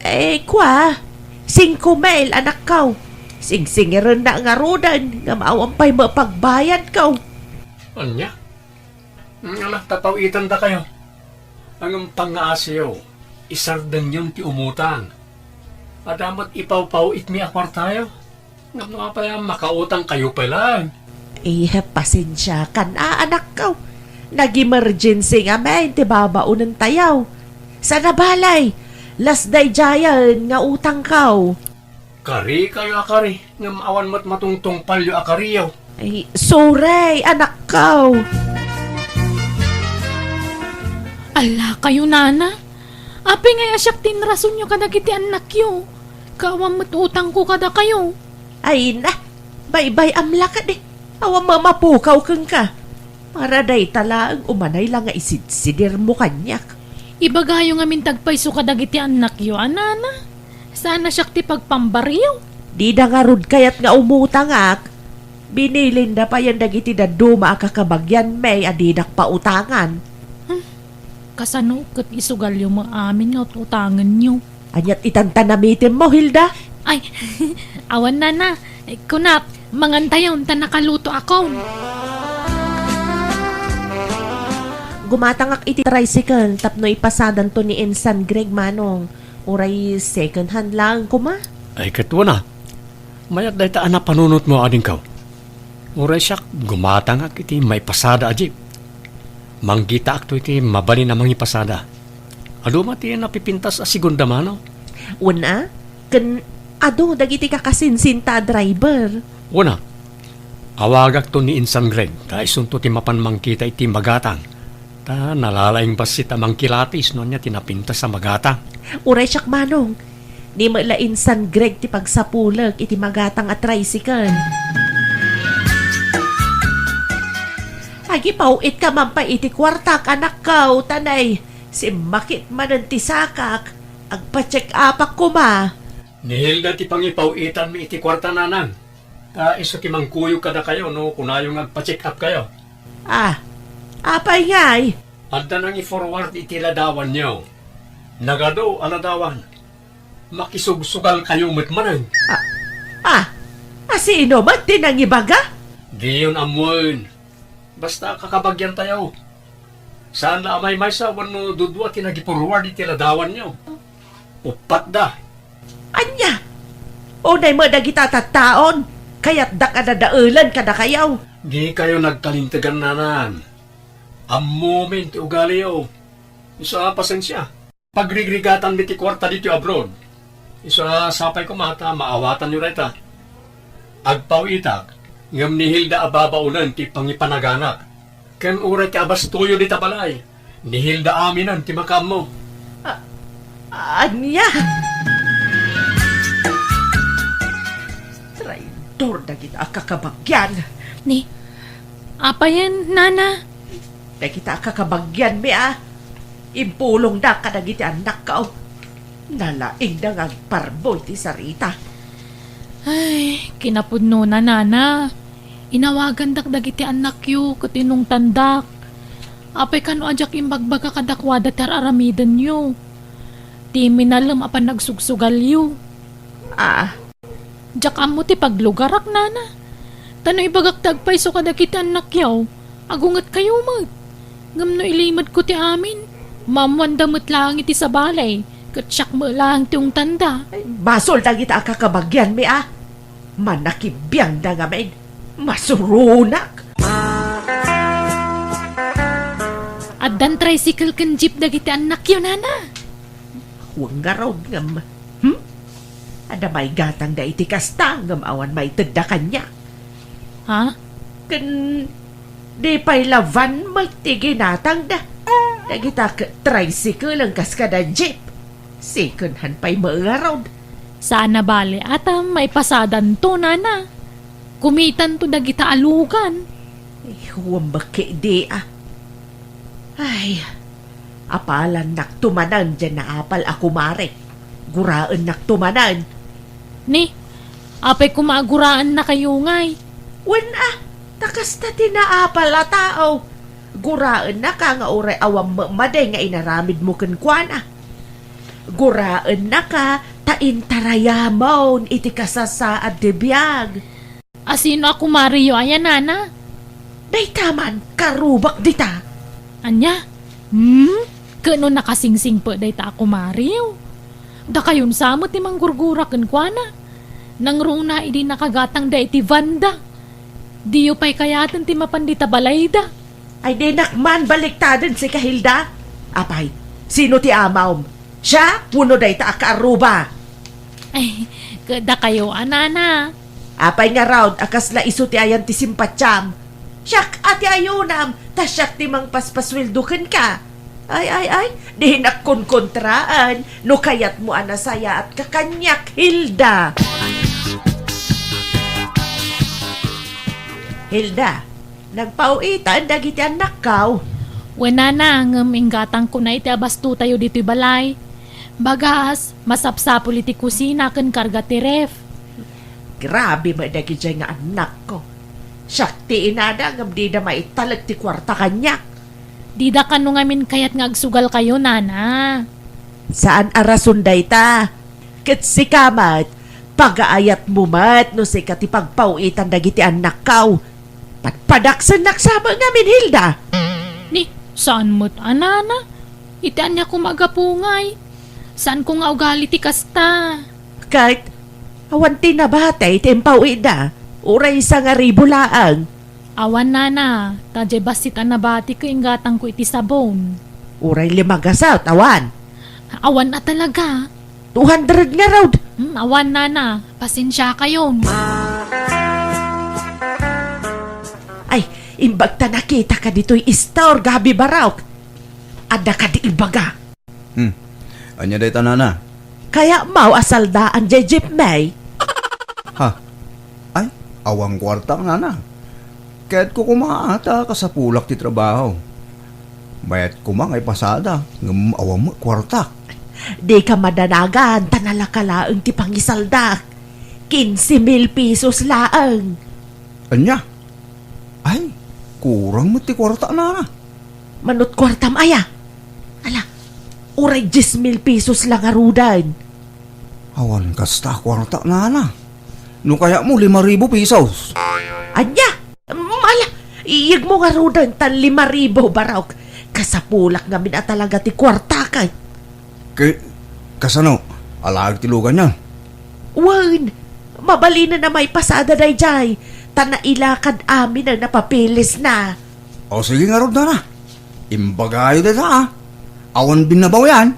Eh, kua, singko mil, anakko. Singsingirennak ngaruden, ngem awan pay mapagbayadko. Ania? Mm, ala, ta paw-itendakayo. Ngem pangngaasiyo, isardengyon ti umutang. Adda met ipawpaw-itmi a kuartayo. Ngem no apay a makautangkayo pay laeng? Eh, pasensiakan a, anakko. Nag-emergency ngamin ti babaonentayo. Saan a bale, las daydiayen nga utangko. Karikayo a kari, ngem awan met matungtungpalyo a kariyo. Ay, sorry, anakko. Ala kayo, nana. Apay ngay a siak ti inrasonyo kadagiti annakyo? Ket awan met utangko kadakayo. Ay na, baybay-am la kadi. Awan mamapukaw kenka. Para dayta laeng umanay la nga isidsidirmo kaniak. Ibagayo ngamin ti agpayso kadagiti annakyo, a nana. Saan a siak ti pagpambaryo. Dida ngarud kayat nga umutangak. Binilinda payen dagiti dadduma a kakabagianmi a didak pautangan. Hmm. Kasano ket isugalyo met amin nga ut-utangenyo? Aniat itan ta namitemmo, Hilda? Ay, awan, nana. Kunak, mangantayon ta nakalutoakon. Gumatangak iti tricycle tapno ipasadanto ni Insan Greg, Manong. Uray second hand laeng koma. Ay, ket wen a. Mayat dayta a napanunotmo, adingko. Uray siak, gumatangak iti maipasada a jeep. Manggitaakto iti mabalin a mangipasada. Adu met ti napipintas a segunda mano? Wen a, ken adu dagiti kakasinsinta a driver. Wen a, awagakto ni Insan Greg, ta isunto ti mapan mangkita iti magatang. Ta nalalaing bassit a mangkilatis no ania ti napintas a magatang. Uray siak, Manong. Ni met la Insan Greg ti pagsapulek iti magatang a tricycle. Agipaw-itka man pay iti kuartak, anakko, ta nay, simmakit manen ti sakak. Agpa-check-upak koma. Ni Hilda ti pangipaw-itanmi iti kuarta, nanang. Ta isu ti mangkuyog kadakayo no kunayo nga agpa-check-up kayo. Ah, apay ngay? Adda nangi-forward iti ladawanyo. Nagadu a ladawan. Makisugsugalkayo met manen. Ah, ah, a sino met ti nangibaga? Diyon ammoen. Basta kakabagiantayo. Saan la a maymaysa wenno dudua ti nagi-forward iti ladawanyo. Uppat da. Ania? Unay met dagita tattaon, kayatdak a dadaelen kadakayo. Dikayo nagkalintegan, nanang. Ammomin ti ugaliyo. Isu a pasensia. Pagrigrigatanmi ti kuarta ditoy abroad. Isu a sapay koma ta maawatanyo dayta. Agpaw-itak, ngem ni Hilda a babaonen ti pangipanaganak. Ken uray ti abastoyo dita balay, ni Hilda aminen ti makaammo. A-, ania? Traidor dagita a kakabagian. Ni, apayen, nana? Dagita a kakabagianmi a impulongda kadagiti annakko. Nalaingda nga agparbo iti sarita. Ay, kinapudnona, nana. Inawagandak dagiti annakyo ket inungtandak. Apay kano a diak imbagbaga kadakuada ti ar-aramidenyo? Ti minalem a panagsugsugalyo. Ah, Diak ammo ti paglugarak, nana. Ta no ibagak ti agpayso kadagiti annakyo, agungetkayo met. Ngem no ilimedko ti amin, maammoanda met laeng iti sabali, ket siak met laeng ti ungtanda. Ay, basol dagita a kakabagianmi a. Manakibiangda ngamin. Masuronak. Addan tricycle ken jeep dagiti annakyo, nana. Wen ngarud ngem, hmm? Adda maigatangda iti kasta ngem awan maitedda kaniak. Ha? Ken di pay la van met ti ginatangda. Dagita ket tricycle a kas kada jeep. Second hand pay met ngarud. Saan a bale a ta maipasadanto, nana. Kumitanto dagita a lugan. Ay, wen met ketdi a. Ay, apalannakto manen diay naapal a kumare. Guraennakto manen. Ni, apay koma a guraennakayo ngay? Wen a, ta kasta ti naapal a tao. Guraennaka nga uray awan met madi nga inaramidmo kenkuana. Guraennaka ta intarayamon iti kasasaad ti biag. A sino a kumareyo aya, nana? Dayta man, karrubak dita. Ania? Hmm? Ket no nakasingsingpet dayta a kumareyo? Dakayon sa met ti manggurgura kenkuana. Nangruna idi nakagatangda iti vanda. Diyo pay kayaten ti mapan dita balayda. Ay, dinak man baliktaden sika, Hilda. Apay, sino ti amawm? Siak wenno dayta a kaarruba? Ay, ket dakayo a, nana. Apay ngarud a kasla isu ti ayan ti simpatiam? Siak a ti ayonam, ta siak ti mangpaspasueldo kenka. Ay, ay, ay, dinak konkontraan no kayatmo a nasayaatka kaniak, Hilda. Hilda, nagpaw-itan dagiti annakko. Wen, nana, ngem inggatangkona iti abastotayo ditoy balay. Bagas, masapsapul iti kusina ken karga ti ref. Grabe met dagidiay nga annakko. Siak ti inada ngem dida maitalek ti kuarta kaniak. Dida kano ngamin kayat nga agsugalkayo, nana. Saan a rason dayta. Ket sika met, pagaayatmo met no sika ti pagpaw-itan dagiti annakko. Padpadaksennak sa met ngamin, Hilda. Ni, Saan met a, nana? Iti ania koma a gapu ngay? Saanko nga ugali ti kasta. Ket, awan ti nabati ti impaw-itda, uray sangaribu laeng. Awan, nana, ta diay bassit a nabati ket inggatangko iti sabon. Uray lima gasut, awan. Awan a talaga. Two hundred ngarud. Hmm, awan, nana. Pasensiakayon. Ay, imbag ta nakitaka ditoy store, Gabi Barok. Adda kadi ibaga. Hmm. Ania dayta, nana? Kayatmo a saldaan diay jeepney? Ha? Ay, awan kuartak, nana. Kayatko koma ta kasapulak ti trabaho. Mayat koma nga ipasada, ngem awan met kuartak. Dika madanagan, ta nalaka laeng ti pangisaldak. Quince mil pesos laeng. Ania? Ay, kurang met ti kuarta, nana. Manut kuartam aya? Ala, uray dies mil pesos la ngaruden. Awan kasta kuarta, nana. No kayatmo, lima ribu pesos. Ania? Mm, ala, iyegmo ngaruden tan lima ribu, Barok. Kasapulak ngamin a talaga ti kuartak. Ke-, kasano? Alaeg ti luganyo? Wen, mabalinen a maipasada daydiay, ta nailakad amin a napapilisna. O, sige ngarud, nana. Imbagayo dayta, a. Awan binnabaw yan.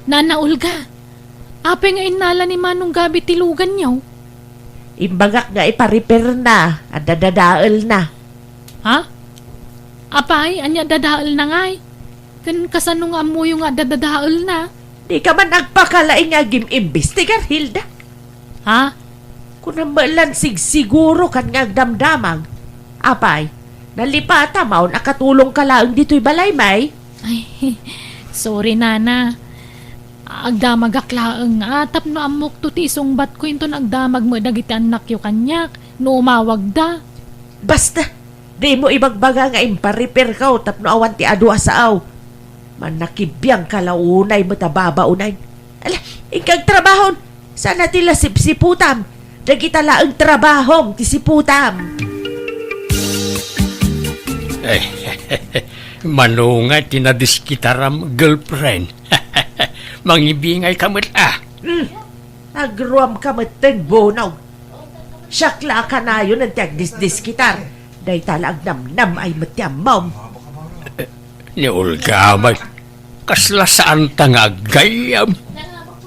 Nana Olga, apay nga innala ni Manong Gabi ti luganyo? Imbagak nga iparepairna, adda dadaelna. Ha? Apay, ania dadaelna ngay? Ken kasano nga ammoyo nga adda dadaelna? Dika man agpakalaing nga agim-imbestigar, Hilda. Ha? Kunam met lan sigsiguro kan nga agdamdamag. Apay, nalipatam a katulongka laeng ditoy balay, may? Ay, sorry, nana. Agdamagak laeng, a, tapno ammokto ti isungbatko inton agdamag met dagiti annakyo kaniak, no umawagda. Basta, dimo ibagbaga nga imparepairko tapno awan ti adu a sao. Mannakibiangka la unay met a babaonen. Ala, inka agtrabahon. Saan a ti la sipsiputam. Dagita laeng trabahom ti siputam. Eh, mano nga ti nadiskitaram, girlfriend? Mangibingayka met, a. Hmm. Agruamka metten, Bonong. Siak la a kanayon ti agdisdiskitar. Dayta la agnamnam ay met ti ammom. Ni Olga met, kasla saanta nga aggayyem?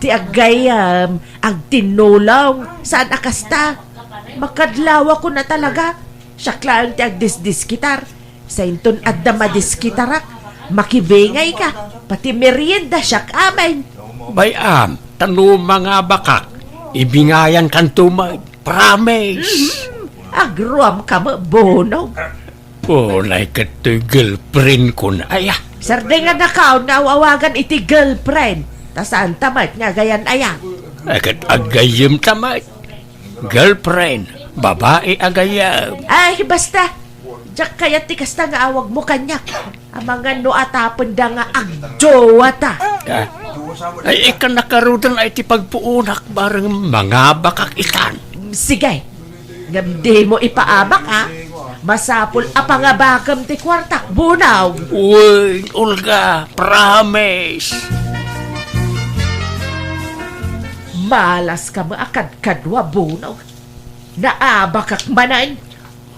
Ti aggayyem, agtinnulong, saan a kasta? Makadlawakon a talaga. Siak laeng ti agdisdiskitar. Sainton adda madiskitarak, makibingayka, pati merienda siak amin. Bay-am, ta no mangabakak, ibingayankanto met. Promise. Mhm. Agruamka met, Bonong. Unay ket toy girlfriend ko na, aya. Sardengannakaon nga aw-awagan iti girlfriend. Ta saanta met nga agayan aya. Ay, ket aggayyemta met. Girlfriend, babai a gayyem. Ay, basta. Diak kayat ti kasta nga awagmo kaniak. Amangan no atapenda nga agjowa ta. Ah. Ay, ikannakarudan ay ti pagpuonak bareng mangabakak itan. Sige. Ngem dimo ipaabak, a. Masapul a pangabakem ti kuartak, Bonong. Uy, Olga, promise. Malas kamo a kadkadua, Bonong. Naabakak manen.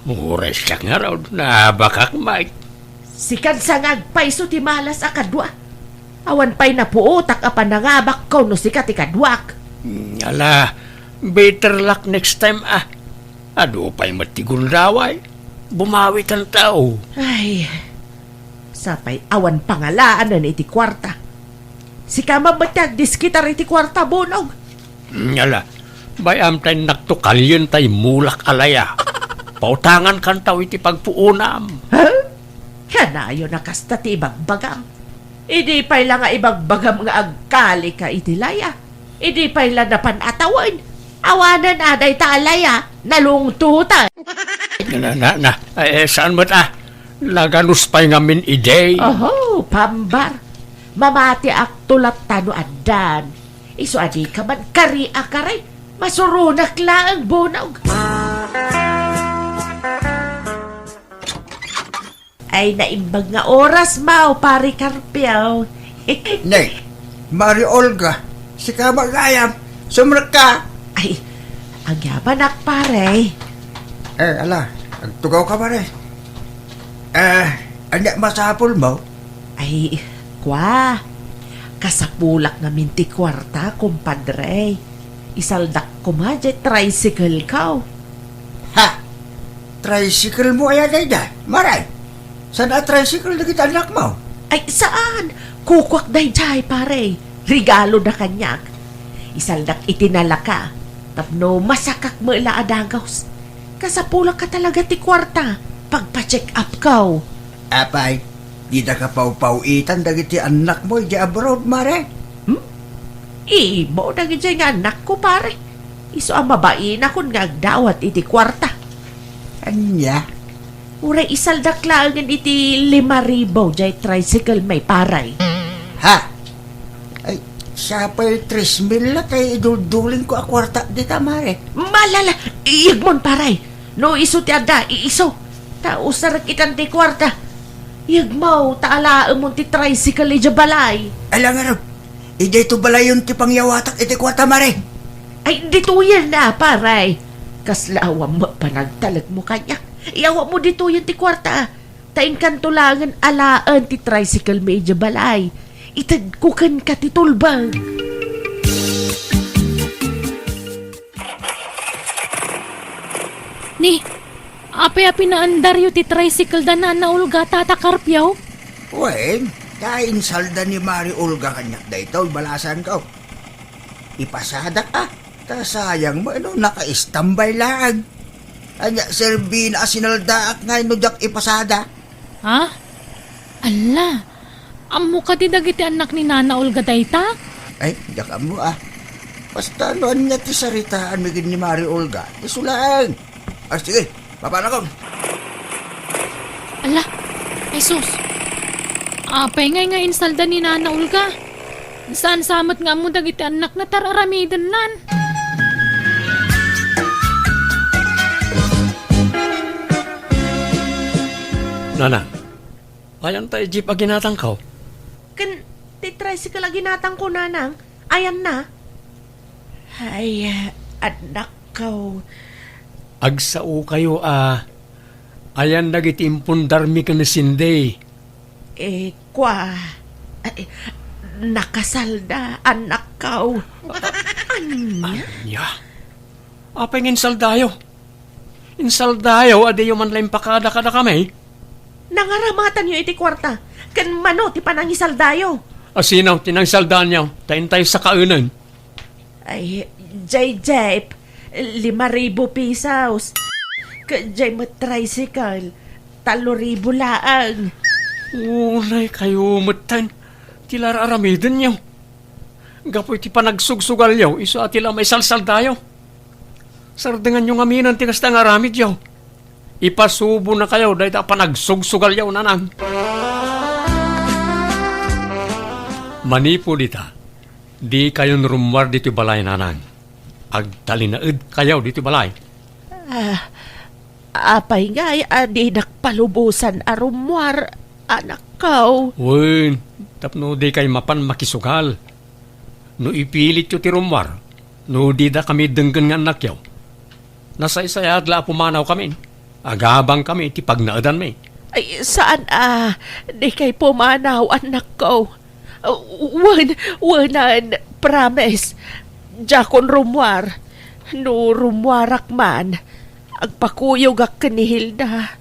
Uray siak ngarud, naabakak met. Sikan sa nga agpayso ti malas a kadua. Awan pay napuotak a panangabakko no sika ti kaduak. Mm, ala, better luck next time, a. Adu pay met ti gundaway. Bumawikanto. Ay, sapay awan pangalaanen iti kuarta. Sika man met ti agdiskitar iti kuarta, Bonong. Ala, bay-am ta innakto kalien ta immulak a laya. Pautangankanto iti pagpuonam. Ha? Kanayon a kasta ti ibagbagam. Idi pay la nga ibagbagam nga agkalika iti laya. Idi pay la napan a tawen. Awanen a dayta a laya, nalungtotan. Na, na, na, eh, saan met a? Naganus pay ngamin idi. Oho, pambar. Mamatiakto latta no addan. Isu a dika man kari a kari, masuronak laeng, Bonong. Ay, naimbag nga oras, Maw, Pare Carpio. Nay, Mari Olga, sika ba gayam? Sumrekka! Ay, agyabanak, pare. Eh, ala, agtugaw ka, pare. Eh, ania masapul mo? Ay, kwa, kasapulak ngamin ti kuarta, kumpadre. Isaldak koma jay tricycle ko. Ha? Tricycle mo aya daydiay, Mare? Saan a tricycle dagiti annakmo? Ay, saan? Kukuak daydiay, pare. Regalo da kaniak. Isaldak iti nalaka. Tapno masakak met la a dagus. Kasapulak ka talaga ti kuarta. Pagpa-check up ko. Apay, dida ka pawpaw-itan dagiti annakmo idiay abroad, Mare? Hmm? Imo dagidiay nga annakko, pare. Isu a mabainakon nga agdawat iti kuarta. Ania? Uray isaldak laengen iti lima ribu jay tricycle mi, pare. Ha? Ay, siya pay tres mil la tay iduldulingko a kuarta dita, Mare. Malala, iyegmon, pare. No isu ti adda, iisu. Ta usarek itan ti kuarta. Iyegmo, ta alaemon ti tricycle idiay balay. Ala ngarud, idiay to balayon ti pangyawatak iti kuarta, Mare. Ay, ditoyen na, pare. Kasla awan met panagtalekmo kaniak. Iyawatmo ditoyen ti kuarta. Ta inkanto laengen alaen ti tricycle mi idiay balay. Itedko kenka ti tulbeng. Ni, apay a pinaandaryo ti tricycle da Nana Olga, Tata Carpio? Wen, ta insalda ni Mari Olga kaniak daytoy, balasanko. Ipasadak a, ta sayang met no naka-istambay laeng. Ania serbina a sinaldaak ngay no diak ipasada? Ha? Ala, ammo kadi dagiti annak ni Nana Olga dayta? Ay, diak ammo a. Basta no ania ti saritaanmi ken ni Mari Olga, isu laeng. Ah, sige, papanakon. Ala, Jesus. Apay ngay nga insalda ni Nana Olga? Saan sa met nga ammo dagiti annakna ta ar-aramidennan? Nanang, ayan ta jeep a ginatangko? Ken ti tricycle a ginatangko, Nanang. Ayanna? Ay, annakko. Agsao kayo a ayan dagiti impundarmi ken ni Cindy. Eh, kwa, ay, nakasalda, annakko. Ania? Ania? Apay nga insaldayo? Insaldayo a diyo man la impakada kadakami? Nangaramatanyo iti kuarta, ken mano ti panangisaldayo? A sino ti nangisaldaanyo? Ta intay sakaenen. Ay, jay jeep, lima ribu pesos. Ket jay met tricycle, tallo ribu laeng. Unay kayo metten ti la ar-aramidenyo. Gapu iti panagsugsugalyo, isu a ti la maisalsaldayo. Sardenganyo ngaminen ti kasta nga aramidyo. Ipasubonakayo dayta a panagsugsugalyo, Nanang. Manipud ita, dikayon rummuar ditoy balay, Nanang. Agtalinaedkayo ditoy balay. Ah, apay ngay a dinak palubosan a rummuar, annakko? Wen, tapno dikay mapan makisugal. No ipilityo ti rummuar, no didakami denggen nga annakyo, nasaysayaat la a pumanawkami. Agabangkami iti pagnaedanmi. Ay, saan a, dikay pumanaw, annakko. Wen, wenan, promise. Diakon rummuar. No rummuarak man, agpakuyogak ken ni Hilda.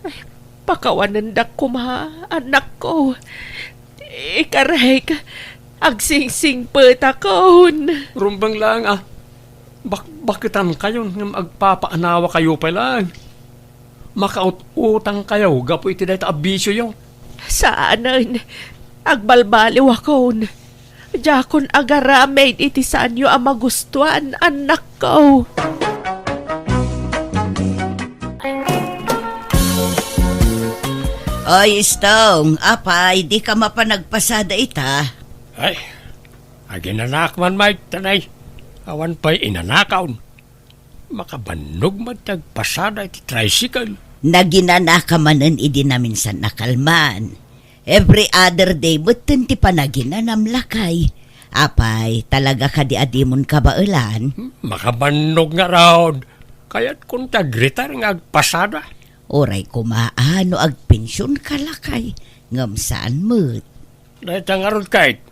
Ay, pakawanendak koma, annakko. Ikarek, agsingsingpetakon. Rumbeng laeng a, bakbaketankayon ngem agpapaanawakayo pay laeng. Makaut-utangkayo gapu iti dayta a bisioyo. Saanen, agbalbaliwakon. Diakon agaramid iti saanyo a magustuan, annakko. Oy, Stong, apay, dika mapan agpasada ita? Ay, aginanaak man, Mike, tanay. Awan pay inanakaon. Makabannog met ti agpasada iti tricycle. Naginanaka manen idi naminsan a kalman. Every other day metten ti panaginanam, lakay. Apay, talaga kadi a dimon kabaelan? Hmm, makabannog ngarud. Kayatkon ti agretire nga agpasada. Uray koma a no agpensionka, lakay, ngem saan met. Dayta ngarud, Kate,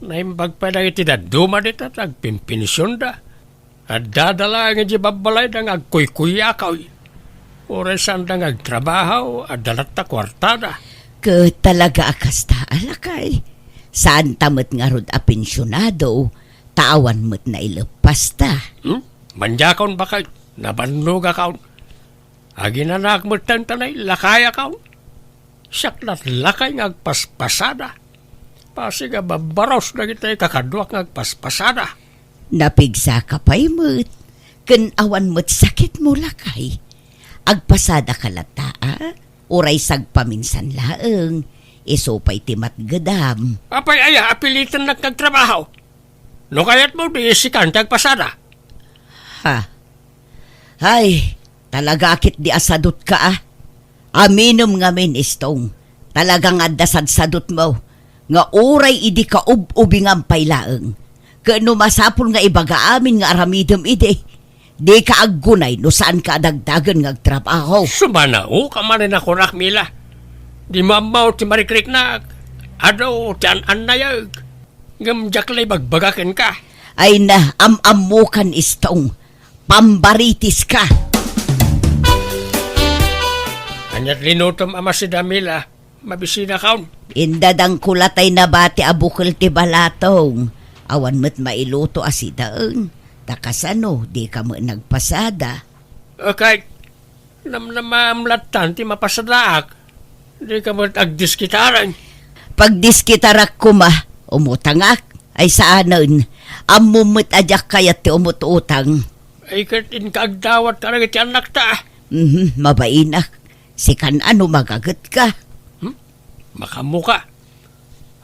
naimbag pay dagiti dadduma dita ti agpinpensionda. Addada laeng idiay babbalayda nga agkuykuyakaw. Uray saanda nga agtrabaho, adda latta kuartada. Ket talaga a kasta, lakay. Saanta met ngarud a pensionado, ta awan met naileppasta. Hmm? Mandiakon, baket, nabannogakon. Aginanak metten ta nailakayakon. Siak latlakay nga agpaspasada. Pasig a babbaros dagiti kakaduak nga agpaspasada. Napigsaka pay met, ken awan met sakitmo, lakay. Agpasadaka latta, a? Uray sagpaminsan laeng, isu pay ti matgedam. Apay aya a pilitennak nga agtrabaho? No kayatmo, di sikan ti agpasada. Ha? Ay, talaga a ketdi a sadutka, a. Aminem ngamin, Istong. Talaga nga adda sadsadutmo nga uray idi kaub-ubingam pay laeng. Ket no masapul nga ibaga amin nga aramidem idi, dika aggunay no saanka a dagdagen nga agtrabaho. Sumanaoka manen a kunak, Mila. Dimo ammo ti marikriknak. Adu ti an-annayeg. Ngem diak la ibagbaga kenka. Ay na, am-ammokan, Istong. Pambaritiska. Ania't linutom a masida, Mila? Mabisinakon. Indadangko latay nabati a bukel ti balatong. Awan met mailuto a sidaen. Ta kasano, dika met nagpasada? Okay. Namnamaam lattan ti mapasadaak. Dika met agdiskitaren. Pagdiskitarak koma, umutangak. Ay saanen. Ammom met a diak kayat ti umut-utang. Ay ket inka agdawat kadagiti annakta. Mhm, mabainak. Sikan a no magagetka. Hmm? Makaammoka.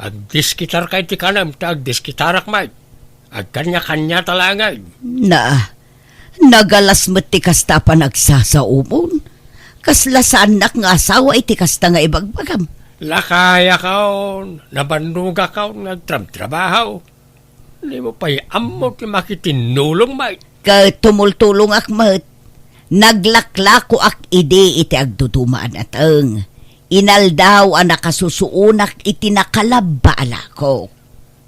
Agdiskitarka iti kanem ta agdiskitarak met. Agkaniakaniata laengen. Na, nagalas met ti kasta a panagsasaomon. Kasla saannak nga asawa iti kasta nga ibagbagam. Lakayakon, nabannogakon nga agtrabtrabaho. Dimo pay ammo ti makitinnulong met. Ket tumultulongak met. Naglaklakoak idi iti agduduma a nateng. Inaldaw a nakasusuonak iti nakalabba a lakok.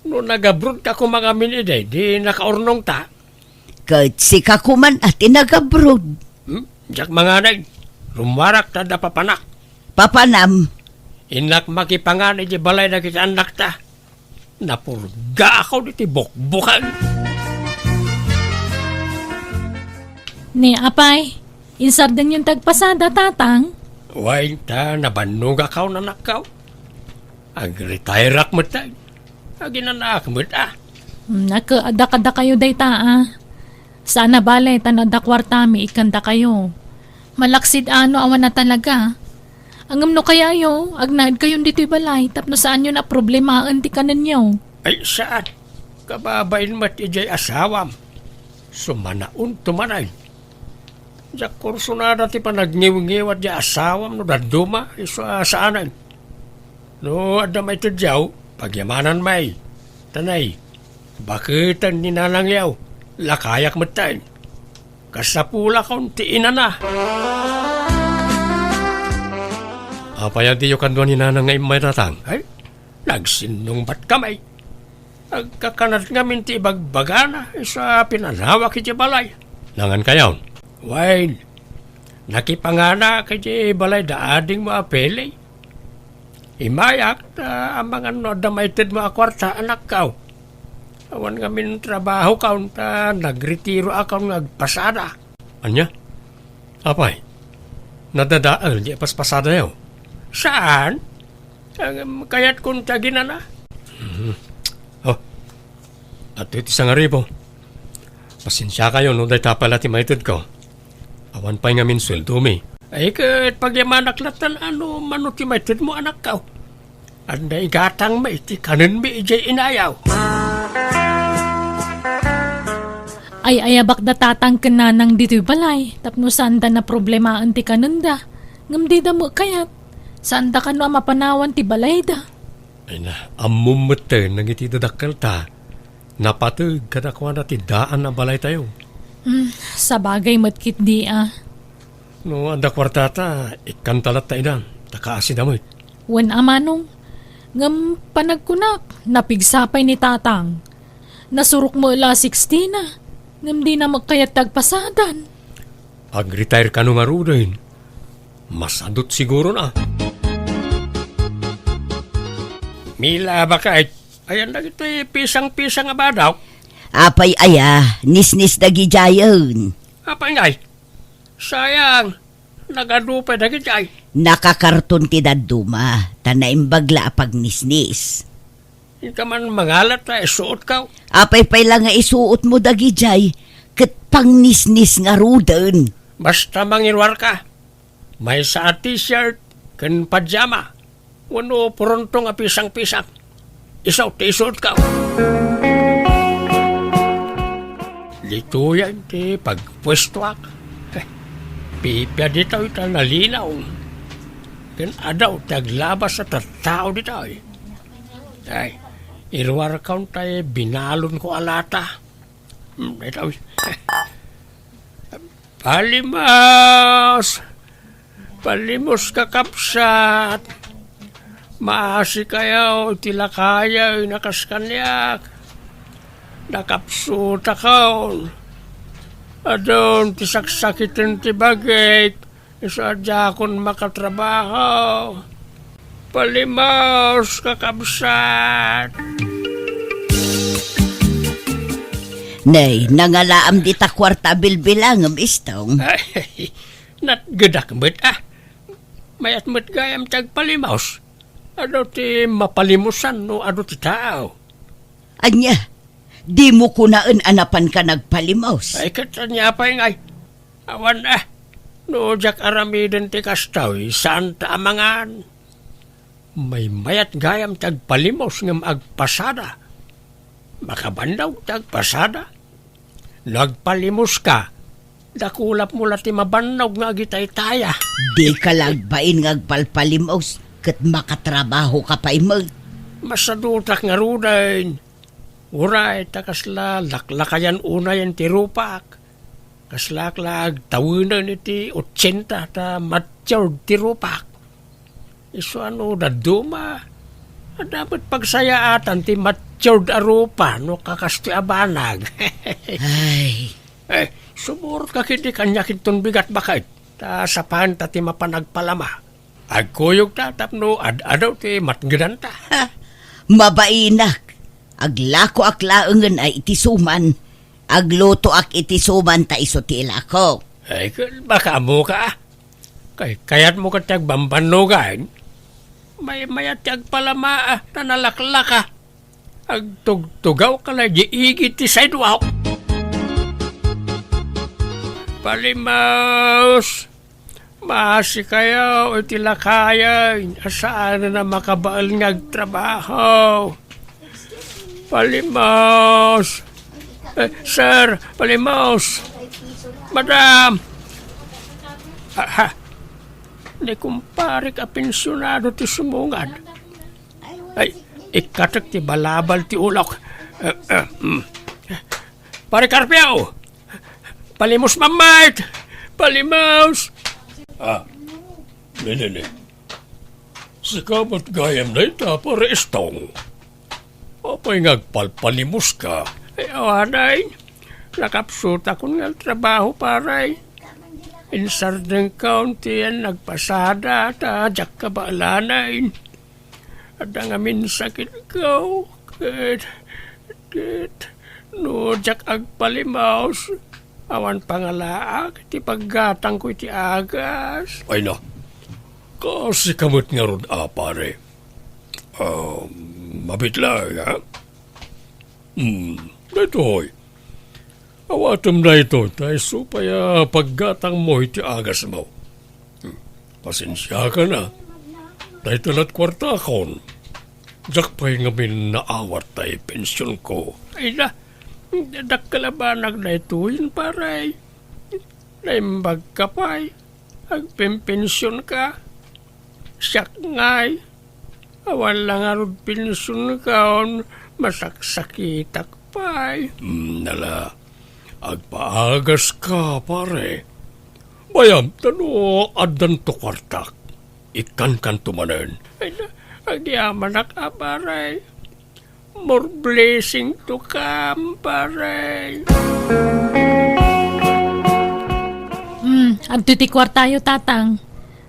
No nagabrodka koma ngamin idi, di nakaurnongta. Ket sika koman a ti nagabroad. Hmm? Diak manganay. Rummuarak ta adda papanak. Papanam? Innak makipangan iti balay dagiti annakta. Napurgaakon iti bukbuken. Ni apay, insardengyon ti agpasada, tatang? Wen ta, nabannogakon, anakko. Agretairak met, ay. Aginanaak met, a. Hmm, naka-, adda kadakayo dayta, a. Saan a bale, ta no adda kuartami, ikkandakayo. Malaksid a no awan a talaga. Ngem no kayayo, agnaedkayon ditoy balay tapno saanyon a problemaen ti kanenyo. Ay, saan? Kababain met idiay asawam. Sumanaonto manen. Diak kursunada ti panagniwngiwat diay asawam no dadduma, isu a saanen. No adda maitedyo, pagyamanan met. Tanay, baketen ni nanangyo, lakayak metten. Kasapulakon ti inana. Apay a diyo kadua ni nanang nga immay, tatang? Ay, nagsinnungbat kami. Agkakanat ngamin ti ibagbagana, isu a pinanawak iti balay. Nangan kayon? Wen, nakipanganak iti balay da adingmo a Pele. Immayak, ta amangan no adda maitedmo a kuarta, anakko. Awan ngamin trabahokon, ta nagretiroakon nga agpasada. Ania? Apay, nadadael diay paspasadayo? Saan? Ngem kayatkon ti aginana. Mhm. Oh, adtoy ti sangaribu. Pasensiakayo no dayta pay la ti maitedko. Awan pay ngamin sueldomi. Ay, ket pagyamanak lattan a no mano ti maitedmo, anakko. Adda igatangmi iti kanenmi idiay inayo. Ay-ayabakda tatang ken nanang ditoy balay tapno saanda naproblemaen ti kanenda. Ngem dida met kayat. Saanda kano a mapanawan ti balayda. Ay na, ammom metten dagiti dadakkelta. Napateg kadakuada ti daan a balaytayo. Hmm, sabagay met ketdi a. No adda kuartata, ikkanta latta ida, ta kaasida met. Wen a manong, ngem panagkunak, napigsa pay ni Tatang. Nasurok met la a sixty na, ngem dina met kayat ti agpasadan. Ag-retire kano ngaruden. Masadut siguro na. Mila, bakit? Ayan dagiti pisang-pisang a badaw. Apay aya, nisnis dagidiayen. Apay ngay? Sayang, nagadu pay dagidiay. Nakakarton ti dadduma, ta naimbag la a pagnisnis. Inka man mangalat ta isuot ka. Apay pay la nga isuot mo dagidiay, ket pangnisnis ngaruden. Basta mangiruar ka. Maysa a t-shirt ken pajama wenno purunto nga pisang-pisang. Isu ti isuot ka. Ditoyen ti pagpuestoak. Eh, pipia ditoy ta nalinaw. Ken adaw ti aglabas a tattao ditoy. Ay, iruarkaon tay binalonko a lata. Hmm, ditoy. Palimaos! Palimaos, kakabsat! Maasikayo iti lakayen a kas kaniak. Nakapsutakon. Adun ti saksakiten ti bagik. Isu a diakon makatrabaho. Palimaos, kakabsat! Nay, nangalaam dita kuarta a bilbilangem, Istong. Ay, natgedak met, ah. Mayat met gayam ti agpalimaos. Adu ti mapalimusan no adu ti tao. Ania, dimo kunaen a napanka nagpalimaos? Ay, ket ania pay ngay? Awan, ah. No diak aramiden ti kastoy, saanta a mangan. Maymayat gayam ti agpalimaos ngem agpasada. Makabannog ti agpasada. No agpalimaoska, dakulapmo la ti mabannog nga agitaytaya. Dika la agbain nga agpalpalimaos ket makatrabahoka pay met. Masadutak ngaruden. Uray ta kasla laklakayan unayen ti rupak. Kaslaak la agtawenen iti otsenta ta matured ti rupak. Isu a no dadduma, adda met pagsayaatan ti matured a rupa no kakastoy a banag. Ay. Eh, sumurotka ketdi kaniak inton bigat baket, ta sapaenta ti mapan agpalama. Agkuyogta tapno ad-adu ti matngedanta. Ha, mabainak. Aglakoak laengen a iti suman. Aglutoak iti suman ta isu ti ilako. Ay, ket baka ammoka, ah. Kay, kayatmo ket ti agbambannogan? Maymayat ti agpalama, ah, ta nalaklaka. Agtugtugawka la idiay igid ti sidewalk. Palimaos! Maasikayo iti lakayen a saanen a makabael nga agtrabaho. Palimaos! Eh, sir, palimaos! Madam! Aha! Ni kumparek a pensionado ti sumungad. Ay, ikkatek ti balabal ti ulok. Eh, eh, hmm. Pare Carpio! Palimaos, mammayt! Palimaos! Ah, ne, ne, ne. Sika met gayam dayta, Pare Istong. Apay nga agpalpalimaoska? Ay, awanen. Nakapsutakon nga agtrabaho, pare. Insardengkon ti yan nagpasada, ta diak kabaelanen. Adda ngamin sakitko, ket, ket, no diak agpalimaos, awan pangalaak ti paggatangko iti agas. Ay na, kasika met ngarud a, pare. Ah, mabitlay, ha? Hmm, daytoy. Awatem daytoy, ta isu pay a paggatangmo iti agasmo. Hmm, pasensiakan a. Dayta lat kuartakon. Diak pay ngamin naawat tay pensionko. Ay na, dakkel a banag daytoyen, pare. Naimbagka pay. Agpenpensionka? Siak ngay, awan la ngarud pensionka, masaksakitak pay. Hmm, ala, agpaagaska, pare. Bayam ta no addanto kuartak, ikkankanto manen. Ay, na-, agyamanak a, pare. More blessing to come, pare. Hmm, adtoy ti kuartayo, Tatang.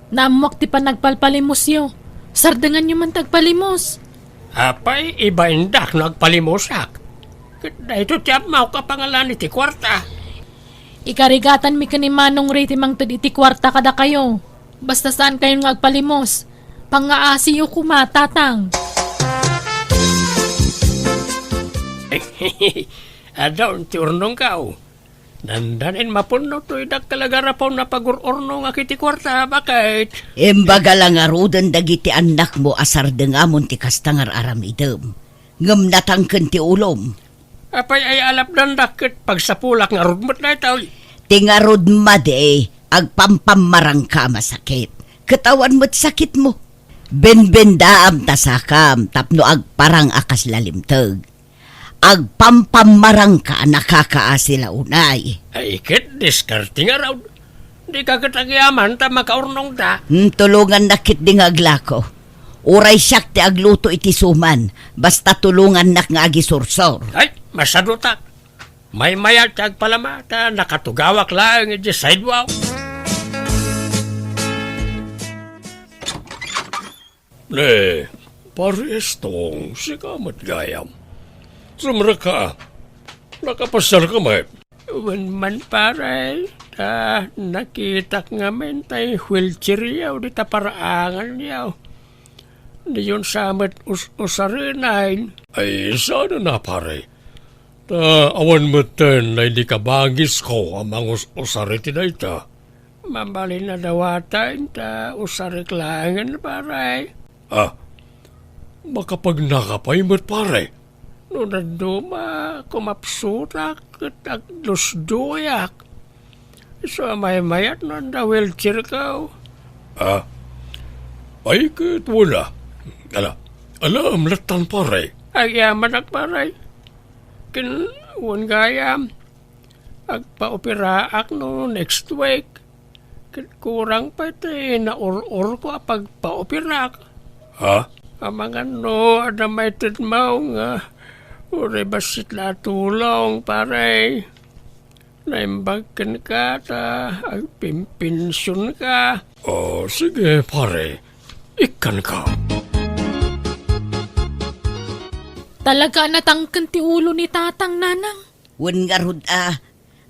Naammoak ti panagpalpalimosyo. Sardenganyo man ti agpalimos. Apay, ibaindak no agpalimosak. Ket daytoy ti ammok a pangalan iti kuarta. Ikarigatanmi ken ni Manong Ray ti mangted iti kuarta kadakayo. Basta saankayon nga agpalimos. Pangngaasiyo koma, Tatang. Adun ti urnongkaw. Nandanin mapunno toy dakkel a garapon a pagur-urnongak iti kuarta, baket. Imbaga la ngaruden dagiti annakmo a sardengamon ti kasta nga ar-aramidem. Ngem natangken ti ulom. Apay ay alapdandak ket pagsapulak ngarud met daytoy? Ti ngarud madi, agpampammarangka a masakit. Ket awan met sakitmo. Benbendaam ta sakam tapno agparang a kasla limteg. Agpampammarangka a nakakaasi la unay. Ay, ket diskarte ngarud. Dika ket agyaman ta makaurnongta. Hmm, tulongannak ketdi nga aglako. Uray siak ti agluto iti suman, basta tulongannak nga agisursor. Ay, masadutak. Maymayat ti agpalama ta nakatugawak laeng iti sidewalk. Ne, Pare Estong, sika met gayam. Sumrekka. Nakapasiarka met? Wen man, pare, ta nakitak ngamin tay wheelchairyo dita paraanganyo. Diyon sa met us-usarenen. Ay, saan a, pare? Ta awan metten daydi kabangisko a mangus-usar iti dayta. Mabalin a dawaten ta usarek laengen, pare. Ah, makapagnaka pay met, pare. No dadduma, kumapsutak ket agdusduyak. Isu a maymayat no adda wheelchairko. Ah, ay ket wala. Ala, ala, amlatan, pare. Agyamanak, pare. Ken wen gayam, agpaoperaak no next week. Ket kurang pay ti naur-urko a pagpaoperak. Ha? Amangan no adda maitedmo nga uray bassit la a tulong, pare. Naimbag kenka ta agpimpensionka. O, sige, pare. Ikkanka. Talaga a natangken ti ulo ni Tatang, Nanang. Wen ngarud a,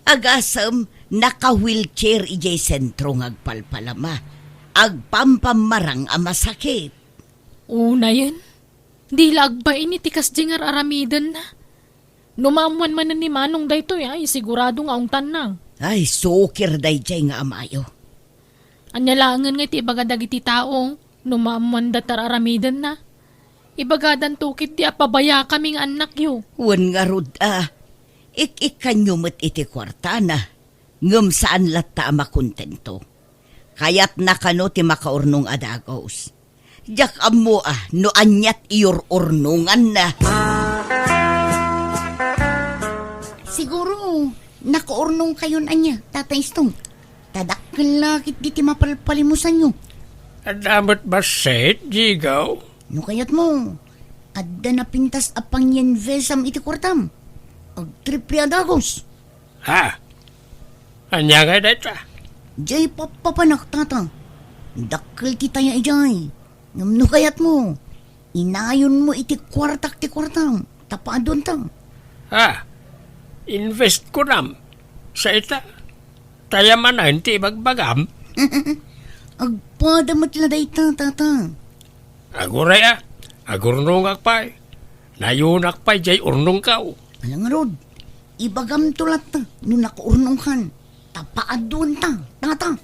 agasem, naka-wheelchair idiay sentro nga agpalpalama. Agpampammarang a masakit. Unayen, di la agbain iti kasdi nga ar-aramidenna. No maammoan manen ni Manong daytoy, ay, sigurado nga ungtanna. Ay, sukir daydiay nga amayo. Ania laengen nga iti ibaga dagiti tao no maammoanda ti ar-aramidenna? Ibagadanto ketdi a pabayakami nga annakyo. Wen ngarud a, ik-ikkanyo met iti kuartana, ngem saan latta a makontento. Kayatna kano ti makaurnong a dagus. Diak ammo a no ania ti iur-urnonganna. Siguro, nakaurnongkayon ania, Tata Istong? Ta dakkel la ketdi ti mapalpalimusanyo. Adda met bassit, Jigaw? No kayatmo, adda napintas a pangyinvestam iti kuartam. Agtriple a dagus. Ha? Ania ngay dayta? Diay pappapanak, Tata. Dakkel ti taya idiay. Ngem no kayatmo, inayonmo iti kuartak ti kuartam, ta paaduanta. Ha? Invest kunam? Sa ita? Taya manen ti ibagbagam? Agpada met la dayta, Tata. Aguray a, agurnongak pay. Nayonak pay diay urnongko. Ala ngarud, ibagamto latta no nakaurnongkan. Ta paaduanta, Tata.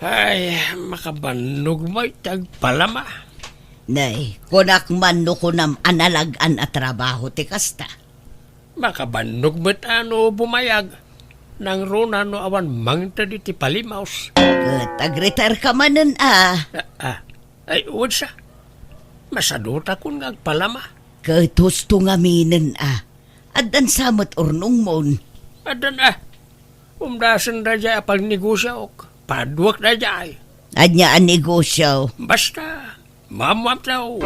Ay, makabannog met ti agpalama. Nay, kunak man no kunam a nalag-an a trabaho ti kasta. Makabannog met a no bumayag. Nangruna no awan mangted iti palimaos. Ket agretirka manen a. Ah, ah. Ay, wen sa. Masadutakon nga agpalama. Ket husto ngaminen a. Addan sa met urnongmon. Addan a. Umdasen daydiay a pagnegosiok. Paduak daydiay. Ania a negosio? Basta, maammoam tayo.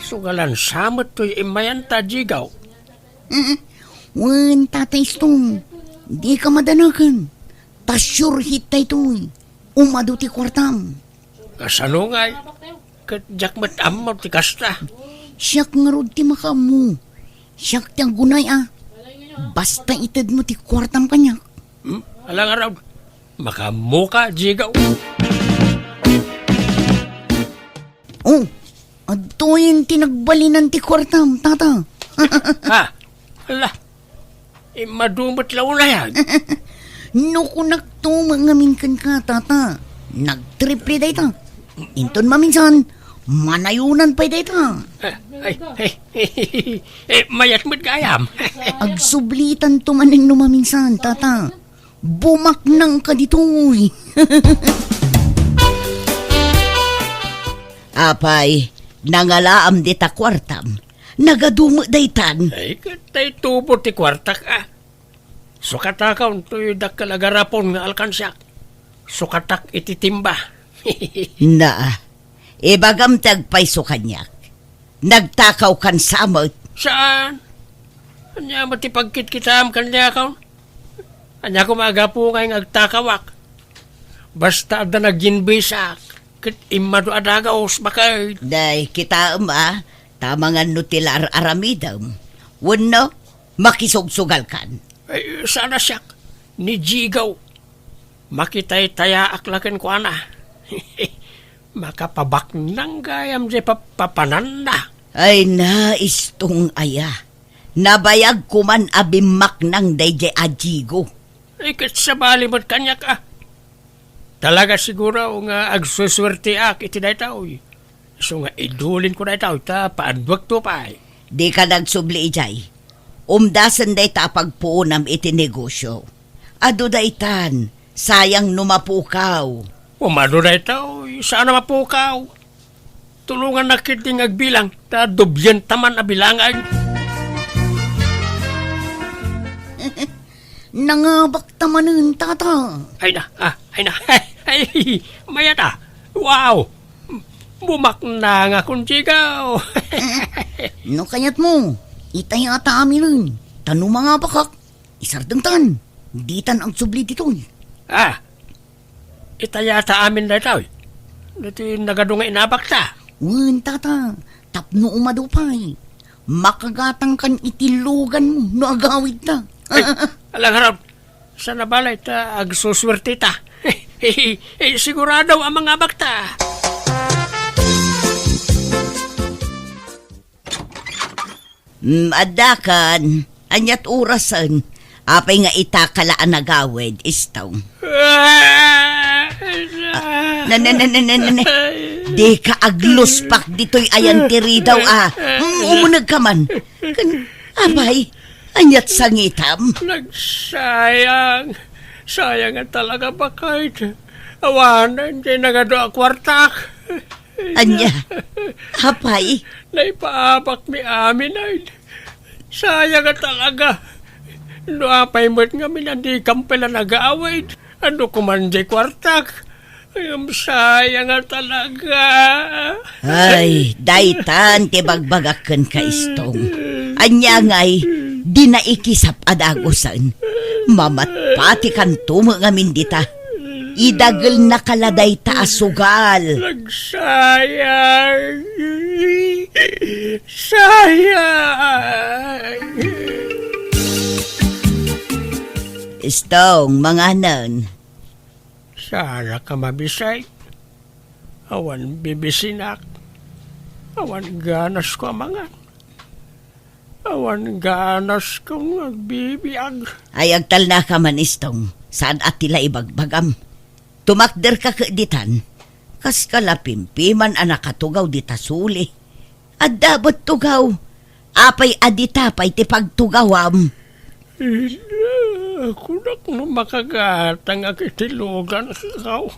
Sugalan sa met toy immayanta, Jigaw. Mm. Wen, Tata Istong, dika madanagan. Ta sure hit daytoy. Umadu ti kuartam. Kasano ngay? Ket diak met ammo ti kasta. Siak ngarud ti makaammo. Siak ti aggunay a. Basta itedmo ti kuartam kaniak. Hmm? Ala ngarud. Makaammoka, Jigaw. Oh, adtoyen ti nagbalinan ti kuartam, Tata. Ha? Ala, immadu met la unayan. No kunakto met ngamin kenka, Tata, nagtriple dayta. Inton maminsan, manayonan pay dayta. Eh, ay, ay, eh, mayat met gayam. Agsublitanto manen no maminsan, Tata. Bumaknangka ditoy. Apay, nangalaam dita kuartam. Nagadu met daytan. Ay, ket tay tubo ti kuartak, a. Sukatakaw toy dakkel a garapon nga alkansiak. Sukatak iti timba. Na, ibagam ti agpayso kaniak. Nagtakawkan sa met. Saan? Ania met ti pagkitkitaem kaniakon? Ania koma a gapu ngay nga agtakawak? Basta adda nagyinbisak, ket immadu a dagus, baket. Day, kitaem a, ta amangan no ti la ar-aramidem. Wenno, makisugsugalkan. Ay, saan a siak, ni Jigaw. Makitaytayaak la kenkuana. Makapabaknang gayam diay papapananna. Ay na, Istong aya. Nabayag koman a bimmaknang daydiay a Jigo. Ay, ket sabali met kaniak a. Talaga siguro nga agsusuerteak iti daytoy. Isu nga idulinko daytoy ta paadduakto pay. Dika nagsubli idiay. Umdasen dayta a pagpuonam iti negosio. Adu daytan, sayang no mapukaw. Umadu daytoy, saan a mapukaw. Tulongannak ketdi nga agbilang, ta dublienta man a bilangan. Nangabakta manen, Tata. Ay na, ah, ay na. Ay, mayat a. Wow! Bumaknang a kunsigaw. No kayatmo, itayata aminen. Ta no mangabakak, isardengtan. Ditan agsubli ditoy. Ah, itayata amin daytoy. Ditoy nagadu nga inabakta. Wen, Tata, tapno umadu pay. Makagatangkan iti luganmo no agawidta. Ay, alangarod. Sana balay ta agsusuerteta. Eh, sigurado a mangabakta. Mm, addakan, aniat orasen? Apay nga ita ka la a nagawid, Istong? Ah, na, na, na, na, na, na, na. Dika agluspak ditoy ayan ti ridaw, a. Mm, umuneg ka man. Kan, apay, aniat sangitam? Nagsayang. Sayang nga talaga, baket. Awanen ti nagadu a kuartak. Ania? Apay? Naipaabakmi amin, ay. Sayang nga talaga. No apay met ngamin a dikam pay la nagawid, adu koman diay kuartak. Ngem sayang nga talaga. Ay, daytan ti bagbagak kenka, Istong. Ania ngay, di naikisap a dagusen. Mamatpatikanto met ngamin dita. Idagelnaka la dayta a sugal. Nagsayang. Sayang. Istong, manganen. Saan a ka mabisay? Awan bibisinak. Awan ganasko a mangan. Awan ganasko nga agbibiag. Ay, agtalnaka man, Istong. Saan a ti la ibagbagam? Tumakderka ket ditan. Kas ka la pimpiman a nakatugaw dita suli. Adda met tugaw. Apay a dita pay ti pagtugawam? Ina, kunak no makagatangak iti luganko.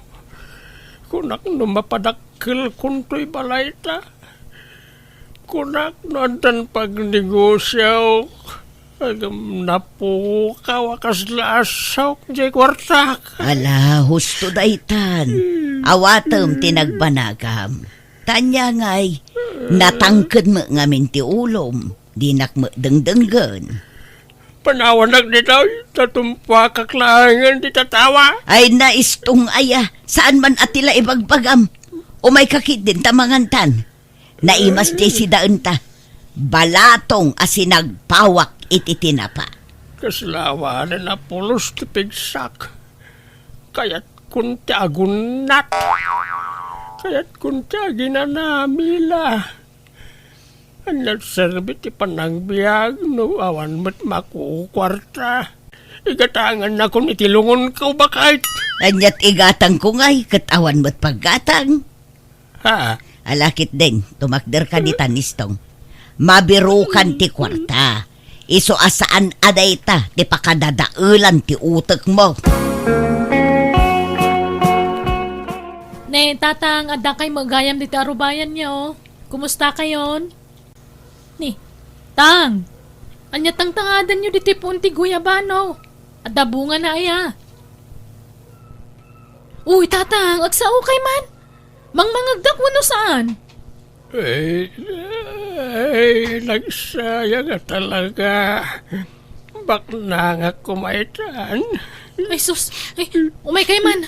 Kunak no mapadakkelkon toy balayta. Kunak no addan pagnegosiaok. Agam napukaw a kasla a saok diay kuartak. Ala, husto daytan. Awatem ti nagbanagam. Ta ania ngay, natangked met ngamin ti ulom, dinak met dengdenggen. Panawanak ditoy, ta tumpuakak laengen ti tatawa. Ay, naistong aya, saan man a ti la ibagbagam. Umayka ketdin ta mangantan. Naimas diay sidaenta. Balatong a sinagpawak iti tinapa. Kasla awanen a pulos ti pigsak. Kayatkon ti agunnat. Kayatkon ti aginanamila. Ania ti serbi ti panagbiag no awan met makukuarta? Igatangannakon iti lungonko, baket. Ania ti igatangko ngay ket awan met paggatang? Ha? Ala ketdin, tumakderka ditan, Istong. Mabirokan ti kuarta. Isu a saan a dayta ti pakadadaelan ti utekmo. Ne, Tatang, addakay met gayam ditoy arubayan, o. Kumustakayon? Ni, Tang, ania tangtangadanyo ditoy puon ti guyabano? Adda bungana aya? Uy, Tatang, agsaokay man. Mangmangegdak wenno saan? Ay, ay, nagsayang a talaga. Baknangak koma itan. Ay, sus. Ay, umaykay man.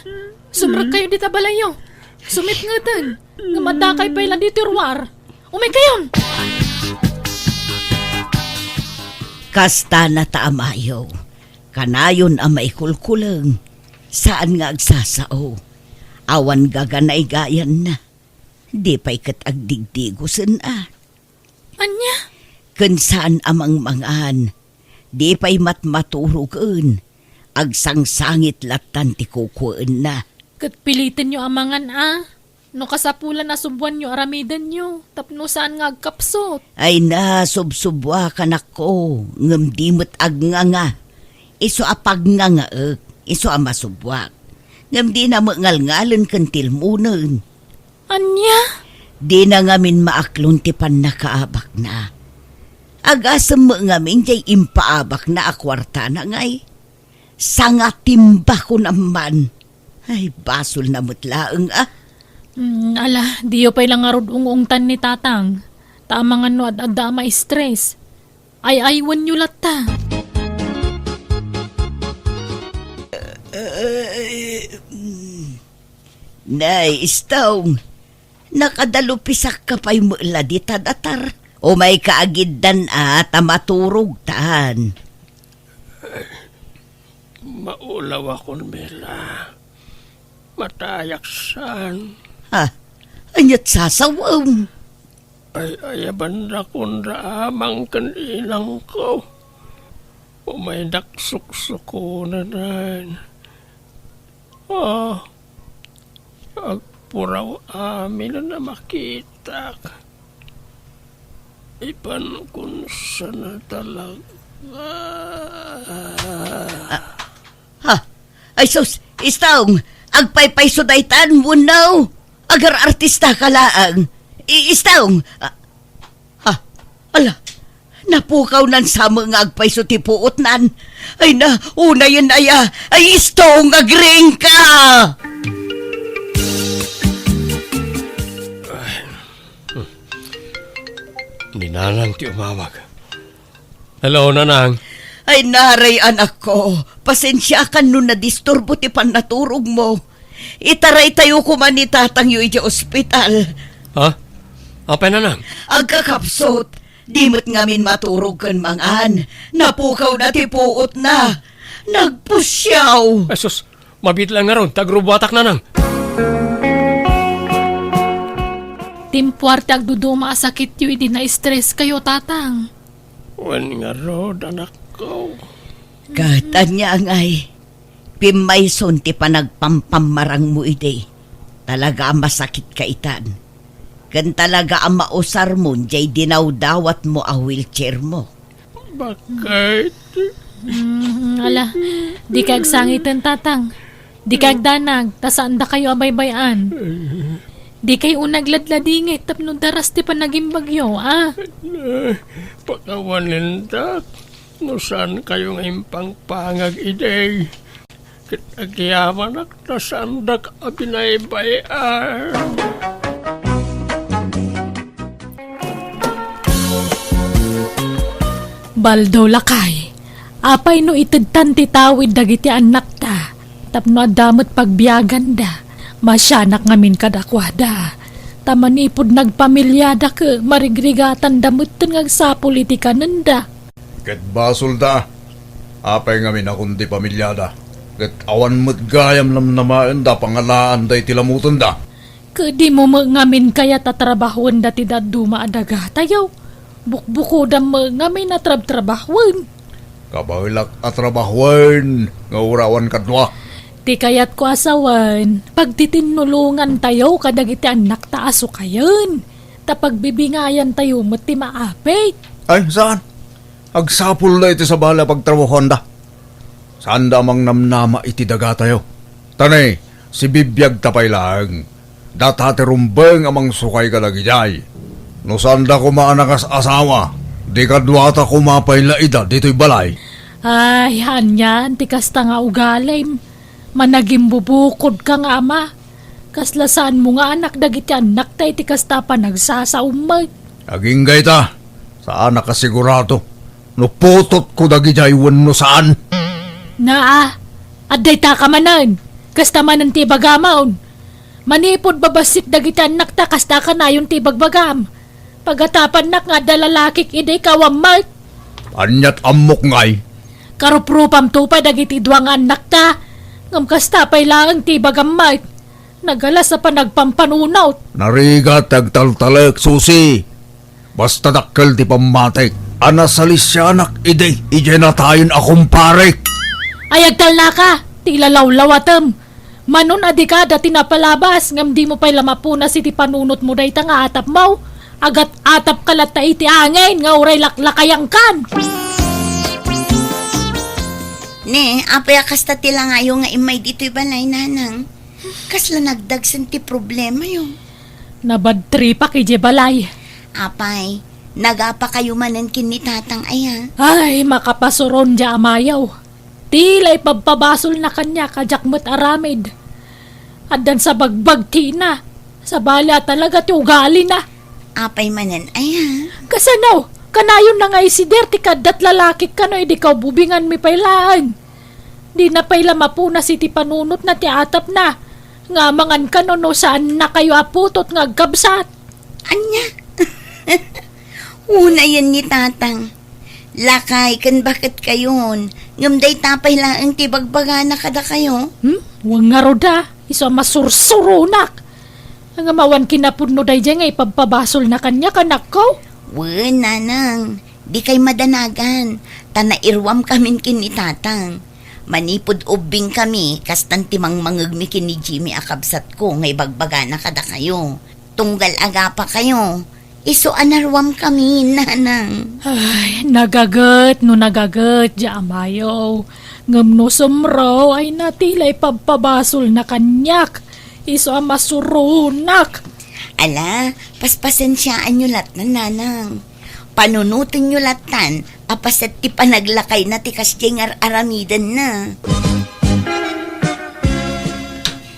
Sumrekkayo dita balayyo. Sumitngeten. Ngem addakay pay la ditoy ruar. Umaykayon! Kastana ta amayo, kanayon a maikulkuleng, saan nga agsasao. Awan gaganaygayanna. Di pay ket agdigdigosen a. Ania? Ken saan a mangmangan. Di pay matmaturogen. Agsangsangit lattan ti kukuenna. Ket pilitenyo a mangan a. No kasapulan a suboanyo aramidenyo, tapno saan nga agkapsut. Ay na, subsuboak, anakko, ngem di met agnganga. Isu a pagngangaek, isu a masuboak. Ngem dina met ngalngalen ken tilmonen. Ania? Dina ngamin maaklon ti pannakaabakna. Agasem met ngamin diay impaabakna a kuartana ngay. Sangatimba kunam man. Ay, basolna met laeng a. Mm, ala, diyo pay la ngarud ung-ungtan ni Tatang. Ta amangan no ad-adda a ma-stress. Ay-aywanyo latta. Ay, mm. Nay, Istong, nakadalupisakka pay met la dita datar. Umayka agiddan a ta maturogtan. Maulawakon, Mila. Matayak saan. Ha? Aniat sasawem? Ay, ayabanakon da amang ken inangko. Umaydak suksukonen. Ah, agpuraw amin a makitak. Ipan kun sana talaga. Ah, ha? Ay sus, Istong, agpaypayso daytan, wenno? Agar-artista ka laeng. I-, Istong, ah, Ha? Ala, napukawnan sa met nga agpayso ti puotnan. Ay na, unayen aya. Ay, Istong, agriingka! Ni Nanang ti umawag. Hello, Nanang. Ay, naray, anakko. Pasensiakan no nadisturbo ti pannaturogmo. Itaraytayo koma ni tatangyo idiay ospital. Ha? Apay, Nanang? Agkakapsut. Di met ngamin maturog ken mangan. Napukawna ti puotna. Nagpusiaw. Ay, sus, mabiit laeng ngarud ta agrubuatak, Nanang. Timpuar ti agduduma a sakityo idi na-stress kayo, Tatang. Wen ngarud, anakko. Ket ania ngay, pimmayson ti panagpampammarangmo idi. Talaga a masakit ka itan. Ken talaga a mausarmon jay dinawdawatmo a wheelchairmo. Bakit? Mm, ala, dikay agsangiten, Tatang. Dikay agdanag, ta saandakayo a baybay-an. Dikay unay agladladingit tapno daras ti panagimbagyo, a? Eh, pakawanendak no saan kayo nga impangpangag idi. Ket agyamanak ta saandak a binaybay-an. Baldaw, lakay, apay no itedtan ti tawid dagiti annakta tapno adda met pagbiaganda? Masianak ngamin kadakuada, ta manipud nagpamiliada ket marigrigatanda metten nga agsapul iti kanenda. Ket basolda, apay ngamin a kundi pamiliada, ket awan met gayam namnamaenda pangalaanda iti lamutenda. Ket dimo met ngamin kayat a trabahoen dati dadduma a dagatayo? Bukbukodam met ngamin a trabtrabahoen. Kabaelak a trabahoen nga uray awan kadua. Ti kayatko a sawen, pagtitinulongantayo kadagiti annakta a sukayen, ta pagbibingayantayo met ti maapit. Ay, saan? Agsapulda iti sabali a pagtrabahoanda. Saanda a mangnamnama iti dagatayo. Ta ne, sibibiagta pay laeng. Data ti rumbeng a mangsukay kadagidiay. No saanda koma a nakas-asawa, di kaduata koma pay la ida ditoy balay. Ay, anian ti kasta nga ugalim. Managimbubukodka nga ama. Kasla saanmo nga anak dagiti annakta iti kasta a panagsasaom met. Agingga ita, saanak a sigurado no putotko dagidiay wenno saan. Naa, adda ita ka manen. Kasta manen ti ibagamon. Manipud babassit dagiti annakta, kasta kanayon ti ibagbagam. Pagatapannak nga adda lalakik idi, kawam met. Aniat ammok ngay? Karuprupamto pay dagiti dua nga annakta, ngem kasta pay laeng ti ibagam met. Nagalas a panagpampanunot. Narigat ti agtaltalek, Susi. Basta dakkel ti pammatik a nasalisianak idi, idiay natayen a kumparek. Ay, agtalnaka, ti ilalawlawatem. Manon a dika dati napalabas, ngem dimo pay la mapunas iti panunotmo dayta nga atapmo. Agat-atapka latta iti angin nga uray laklakayankan. Ne, apay a kasta ti langayo nga immay ditoy balay, nanang? Kasla nagdagsen ti problemayo? Nabadtripak idiay balay. Apay, nagapakayo manen ken ni tatang aya? Ay, makapasuron diay amayo. Ti la ipabpabasolna kaniak a diak met aramid. Addan sa bagbagtina. Sabali a talaga ti ugalina. Apay manen aya? Kasano? Kanayonna nga isider ti kaaddat lalakik kano idi kaububinganmi pay laeng. Dina pay la mapunas iti panunotna ti atapna nga amangan kano no saannakayo a putot nga agkabsat. Ania? Unayen ni tatang. Lakay ken baketkayon, ngem dayta pay laeng ti ibagbagana kadakayo. Hmm? Wen ngarud a, isu a masursuronak. Ngem awan kinapudno daydiay nga ipabpabasolna kaniak, anakko? Wen, nanang, dikay madanagan, ta nairuamkamin ken ni tatang. Manipud ubbingkami, kastan ti mangmangegmi ken ni Jimmy a kabsatko nga ibagbagana kadakayo. Tunggal agapakayo, isu a naruamkami, nanang. Ay, nagaget no nagaget diay amayo. Ngem no sumro, ay, natila ipabpabasolna kaniak. Isu a masuronak. Ala, paspasensiaanyo lattan, nanang. Panunotenyo lattan a paset ti panaglakayna ti kasdiay nga ar-aramidenna.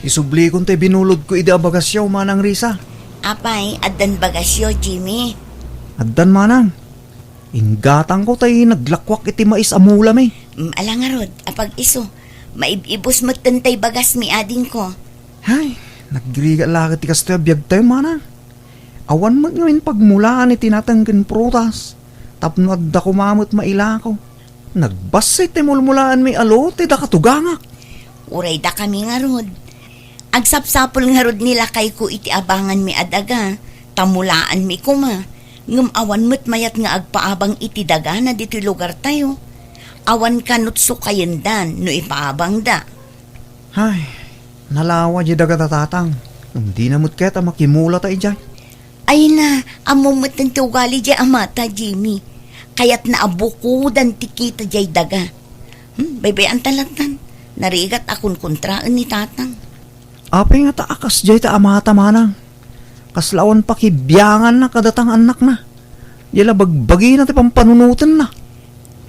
Isublikon tay binulodko idi a bagasyo, Manang Risa. Apay, addan bagasyo, Jimmy? Addan, Manang. Inggatangko tay naglakuak iti mais a mulami. Mm, ala ngarud, apag-isu. Maib-ibus metten tay bagasmi, adingko. Hay, nagrigat la ket ti kastoy a biagtayo, Manang. Awan met ngamin pagmulaan iti nateng ken prutas, tapno adda koma met mailako. Nagbassit ti mulmulaanmi a lote dakatugangak. Uray dakami ngarud. Agsapsapul ngarud ni lakayko iti abanganmi a daga, ta mulaanmi koma. Ngem awan met mayat nga agpaabang iti dagana ditoy lugartayo. Awan kanut sukayendan no ipaabangda. Hay, nalawa diay daga ta, Tatang. Ngem dina met ket a makimulata idiay. Ay na, ammom met ti ugali diay amata, Jimmy. Kayatna a bukodan ti kita diay daga. Hmm, baybay-anta lattan. Narigat a kunkontraen ni tatang. Apay ngata a kasdiay ti amata, manang? Kasla awan pakibianganna kadata nga annakna. Diay la bagbagina ti pampanunotenna.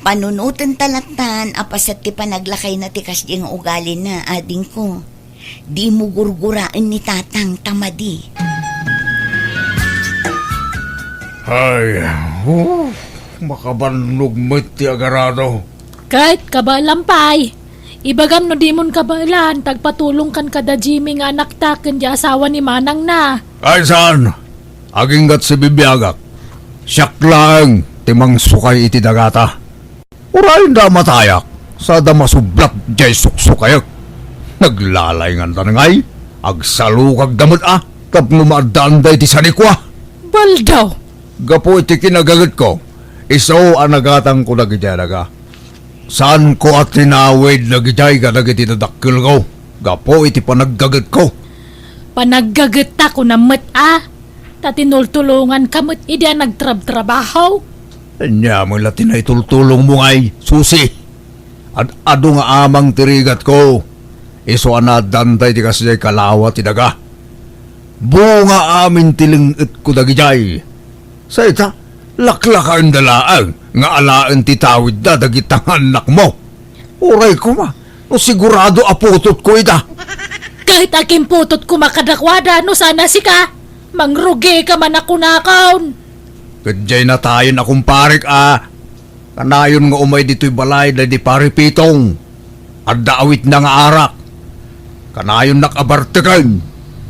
Panunotenta lattan a paset ti panaglakayna ti kasdiay nga ugalina, adingko. Dimo gurguraen ni tatang ta madi. Ay, oh, makabannog met ti agarado. Ket kabaelam pay. Ibagam no dimon kabaelan, ta agpatulongkan kada Jimmy nga anakta ken diay asawa ni manangna. Ay saan, aginggat sibibiagak. Siak laeng ti mangsukay iti dagata. Urayenda a matayak, sada masublat diay suksukayek. Naglalainganda ngay, agsalukagda met a, tapno maaddaanda iti sanikua. Baldaw! Gapu iti kinagagetko, isu a nagatangko dagidiay daga. Saanko a tinawid dagidiay kadagiti dadakkelko gapu iti panaggagetko. Panaggagetta kunam met a, ta tinultulonganka met idi a nagtrabtrabaho. Ania met la ti naitultulongmo ngay, Susi? Ad-adu nga amang ti rigatko, isu a naaddanta iti kasdiay kalawa ti daga. Bunga amin ti leng-etko dagidiay. Sa ita, laklakaenda laeng nga alaen ti tawidda dagita nga annakmo. Uray koma, no sigurado a putotko ida. Ket akin putot koma kadakuada no saan a sika, mangrugika man a kunakon. Ket diay natayen a kumparek a, kanayon nga umay ditoy balay daydi Pari Pitong. Adda awitna nga arak. Kanayonnak a barteken.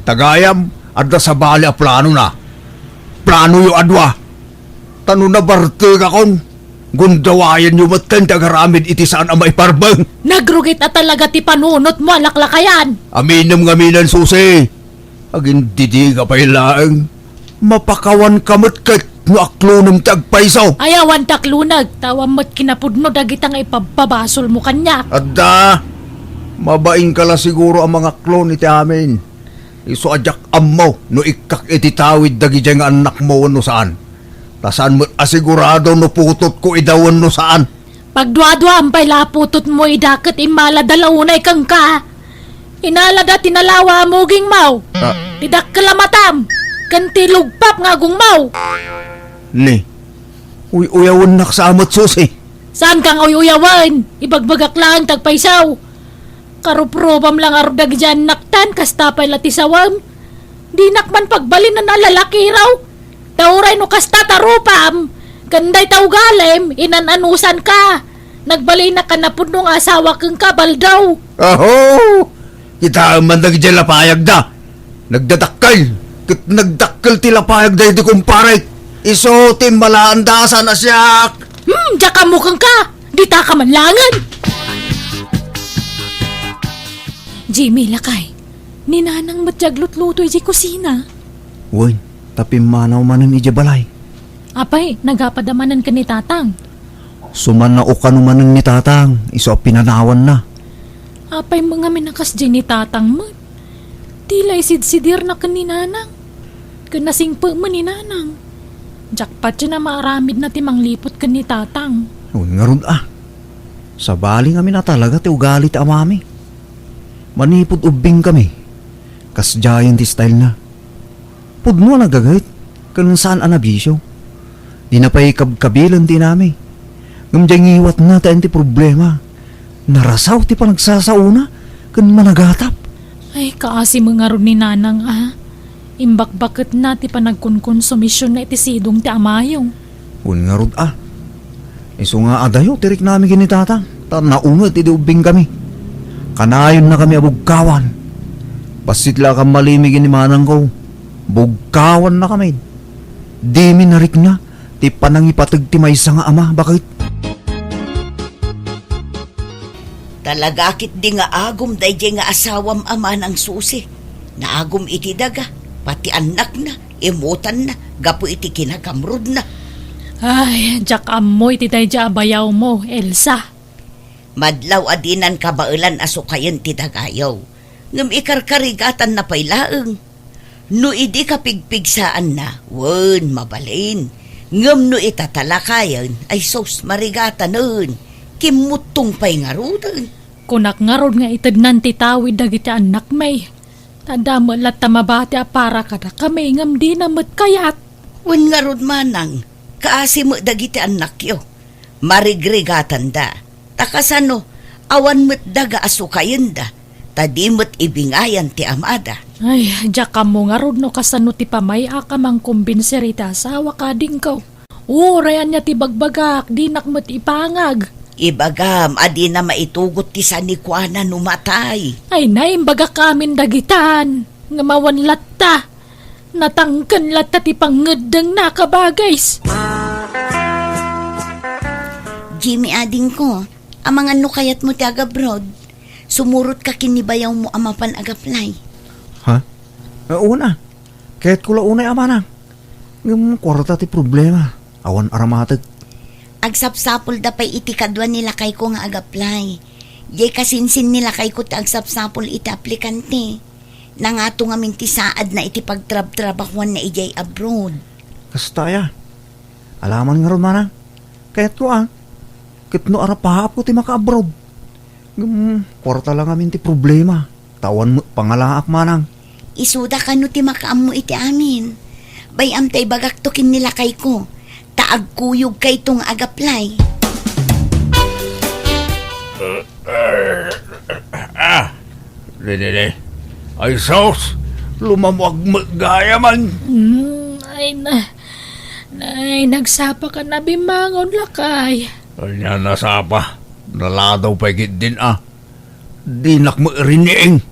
Ta gayam, adda sabali a planona. Planoyo a dua. Ta no nabartekakon, gundawayenyo metten ti agaramid iti saan a maiparbeng. Nagrugit a talaga ti panunotmo a laklakayan. Aminem ngaminen, Susi. Agindidiga pay laeng. Mapakawanka met ket no aklonem ti agpayso. Ay, awan ti aklonek, ta awan met kinapudno dagita nga ipabpabasolmo kaniak. Adda, mabainka la siguro a mangaklon iti amin. Isu a diak ammo no ikkak iti tawid dagidiay nga annakmo wenno saan. Ta saan met a sigurado no putotko ida wenno saan. Pagduaduam pay la a putotmo ida ket immalada la unay kenka. Inalada ti nalawa a mugingmo, ah, ti dakkel a matam, ken ti lugpap nga agongmo. Ni, uy-uyawennak sa met, Susi. Saanka nga uy-uyawen, ibagbagak laeng ti agpayso. Karuprubam la ngarud dagidiay annaktan, kasta pay la ti sawem. Dinak man pagbalinen a lalaki raw. Ta uray no kasta ta rupam, ken dayta ugalim, inan-anusanka. Nagbalinak a napudno nga asawa kenka, Baldaw. Aho! Kitaem man dagidiay lapayagda. Nagdadakkel, ket nagdakkel ti lapayagda iti kumparek. Isu ti immalaanda a saan a siak. Hmm, diak ammo kenka. Ditaka man laengen. Jimmy, lakay. Ni Nanang met ti aglutluto idiay kusina. Wen, ta pimmanaw manen idiay balay. Apay, nagapada manen ken ni Tatang? Sumannao kano manen ni Tatang, isu a pinanawanna. Apay met ngamin a kasdiay ni Tatang met? Ti la isidsidirna ken ni Nanang. Ken nasingpet met ni Nanang. Diak patien a maaramidna ti mangliput ken ni Tatang. Wen ngarud a. Sabali ngamin a talaga ti ugali ti amami. Manipud ubbingkami, kasdiayen ti stylena. Pudno a nagaget ken saan a nabisio. Dina pay kabkabilen ti inami. Ngem diay ngiwatna ti ayan ti problema. Narasaw ti panagsasaona ken managatap. Ay, kaasi met ngarud ni Nanang a. Imbakbaketna ti panagkonkonsumision iti sidong ti amayo. Wen ngarud a. Isu nga adayo ti riknami ken ni Tatang, ta naunget idi ubbingkami. Kanayonnakami a bugkawan. Bassit la a kammalimi ken ni Manangko. Bugkawannakami. Dimi narikna ti panangipateg ti maysa nga ama, baket. Talaga ketdi nga agum daydiay nga asawam a Manang Susi. Naagum iti daga, pati annakna, imutanna, gapu iti kinagamrudna. Ay, diak ammo iti daydiay a bayawmo, Elsa. Madlaw a dinan kabaelan a sukayen ti dagayo, ngem ikarkarigatanna pay laeng. No idi kapigpigsaanna, wen, mabalin. Ngem no ita ta lakayen, ay sus, marigatanen. Kimmuttong pay ngaruden. Kunak ngarud nga itednan ti tawid dagiti annakmi. Ta adda met latta mabati a para kadakami ngem dina met kayat. Wen ngarud manang, kaasi met dagiti annakyo. Marigrigatanda. Ta kasano, awan met daga a sukayenda. Ta di met ibingayan ti amada. Ay, diak ammo ngarud no kasano ti pamay-ak a mangkumbinser iti asawak, adingko. Uray ania ti bagbagak, dinak met ipangag. Ibagam a dina maitugot ti sanikuana no matay. Ay, naimbagak amin dagitan. Nga mawan latta. Natangken latta ti pangngeddengna, kabagis. Jimmy, adingko, amangan no kayatmo ti agabroad. Sumurotka ken ni bayawmo a mapan agaplay. Ha? Eh, una. Kayatko la unay a manang. Ngem kuarta ti problema. Awan aramatek. Agsapsapulda pay iti kadua ni lakayko nga agaplay. Diay kasinsin ni lakayko ti agsapsapul iti aplikante. Nangato ngamin ti saadna iti pagtrabtrabahuanna idiay abroad. Kasta aya. Alaman ngarud, manang. Kayatko a. Ket no arapaapko ti makaabroad. Ngem, kuarta la ngamin ti problema. Ta awan met pangalaak, manang. Isuda kano ti makaammo iti amin. Bay-am ta ibagakto ken ni lakayko. Ta agkuyogkayto nga agaplay. Ah, didi, di. Ay, sus! Lumamuag met gayaman. Hmm, ay na. Nay, nagsapaka na bimangon, lakay. Ania nasapa? Naladaw pay ketdin a. Dinak mairiing.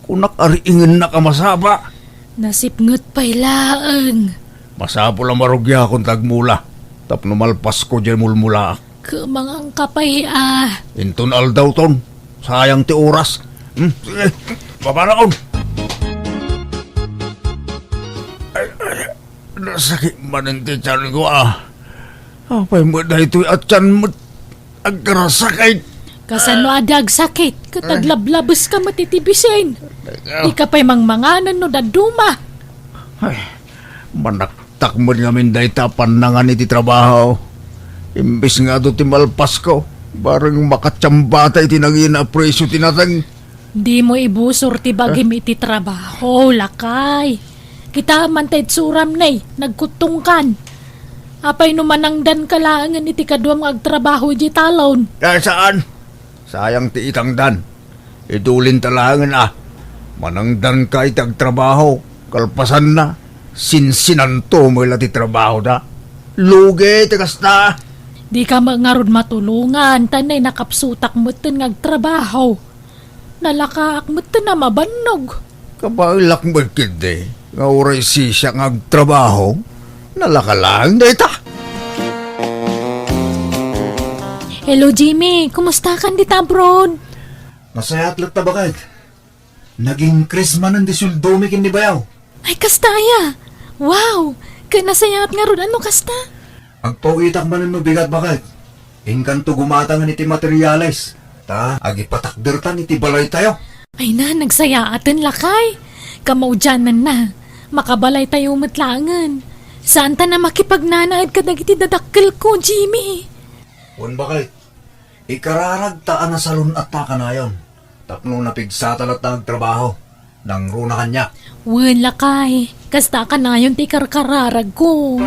Kunak a riingennak a masapa. Nasipnget pay laeng. Masapul a marugiakon ta agmula. Tapno malpasko diay mulmulaak. Kumangangka pay a. Inton aldawton. Sayang ti oras. Hmm, sige. Babanaon. Nasakit manen ti tianko a. Apay met daytoy a tian met agkarasakit? Kasano a di agsakit? Ket aglablabeska met iti bisin. Dika pay mangmanganen no dadduma. Ay, manaktak met ngamin dayta a pannangan iti trabaho. Imbes nga adu ti malpasko, bareng makatiambata iti nangina a presio ti nateng. Dimo ibusor ti bagim iti trabaho, lakay. Kita man ta itsuram, nay, nagkuttongkan. Apay no manangdanka laengen iti kaduam nga agtrabaho idiay talon? Ay, saan? Sayang ti itangdan. Idulinta laengen a. Manangdanka iti agtrabaho. Kalpasanna, sinsinanto met la ti trabahoda. Lugi ti kasta. Dika met ngarud matulongan, ta nay nakapsutak metten nga agtrabaho. Nalakaak metten a mabannog. Kabaelak met ketdi nga uray sisiak nga agtrabaho, nalaka laeng dayta. Hello, Jimmy. Kumustakan dita abroad? Nasayaat latta, baket. Nag-increase manen ti sueldomi ken ni bayaw. Ay, kasta aya? Wow! Ket nasayaat ngarud a no kasta? Agpaw-itak manen no bigat, baket. Inkanto gumatangen iti materiales, ta agipatakdertan iti balaytayo. Ay na, nagsayaaten, lakay. Kamaudiananna, makabalaytayo met laengen. Saantan a makipagnanaed kadagiti dadakkelko, Jimmy. Wen, baket, ikararagta a nasalun-atta kanayon tapno napigsata latta nga agtrabaho. Nangruna kaniak. Wen, lakay, kasta kanayon ti karkararagko.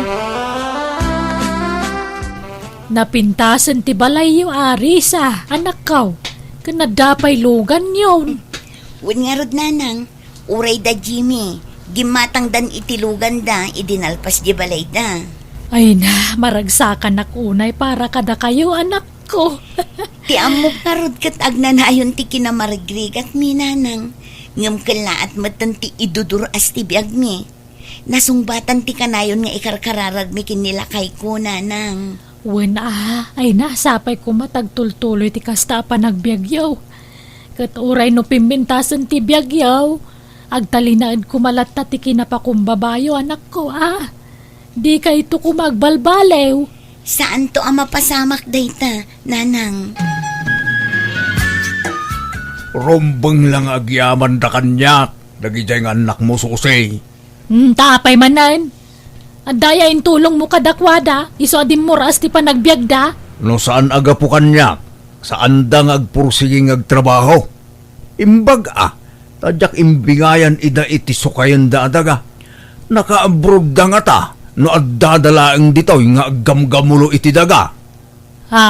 Napintasen ti balayyo, Arisa, anakko, ken adda pay luganyon. Wen ngarud, nanang, uray da Jimmy, gimmatangdan iti luganda idi nalpas di balayda. Ay na, maragsakanak unay para kadakayo, anak ko. Ti ammok ngarud ket agnanayon ti kinamarigrigatmi, nanang. Ngem kellaat metten ti idudur-as ti biagmi. Nasungbatan ti kanayon nga ikarkararagmi ken ni lakayko, nanang. Wen a, ay na, sapay koma ta agtultuloy ti kasta a panagbiagyo. Ket uray no pimpintasen ti biagyo, agtalinaed koma latta ti kinapakumbabayo, anakko a. Dikayto koma agbalbaliw. Saanto a mapasamak dayta, nanang. Rumbeng la nga agyamanda kaniak dagidiay nga annakmo, Susi. Hmm, ta apay manen? Adda aya intulongmo kadakuada, isu a dimmuras ti panagbiagda? No saan a gapu kaniak, saanda nga agpursigi nga agtrabaho. Imbag a, ta diak imbingayan ida iti sukayenda a daga. Naka-abroadda ngata no addada laeng ditoy nga aggamgamulo iti daga. Ha?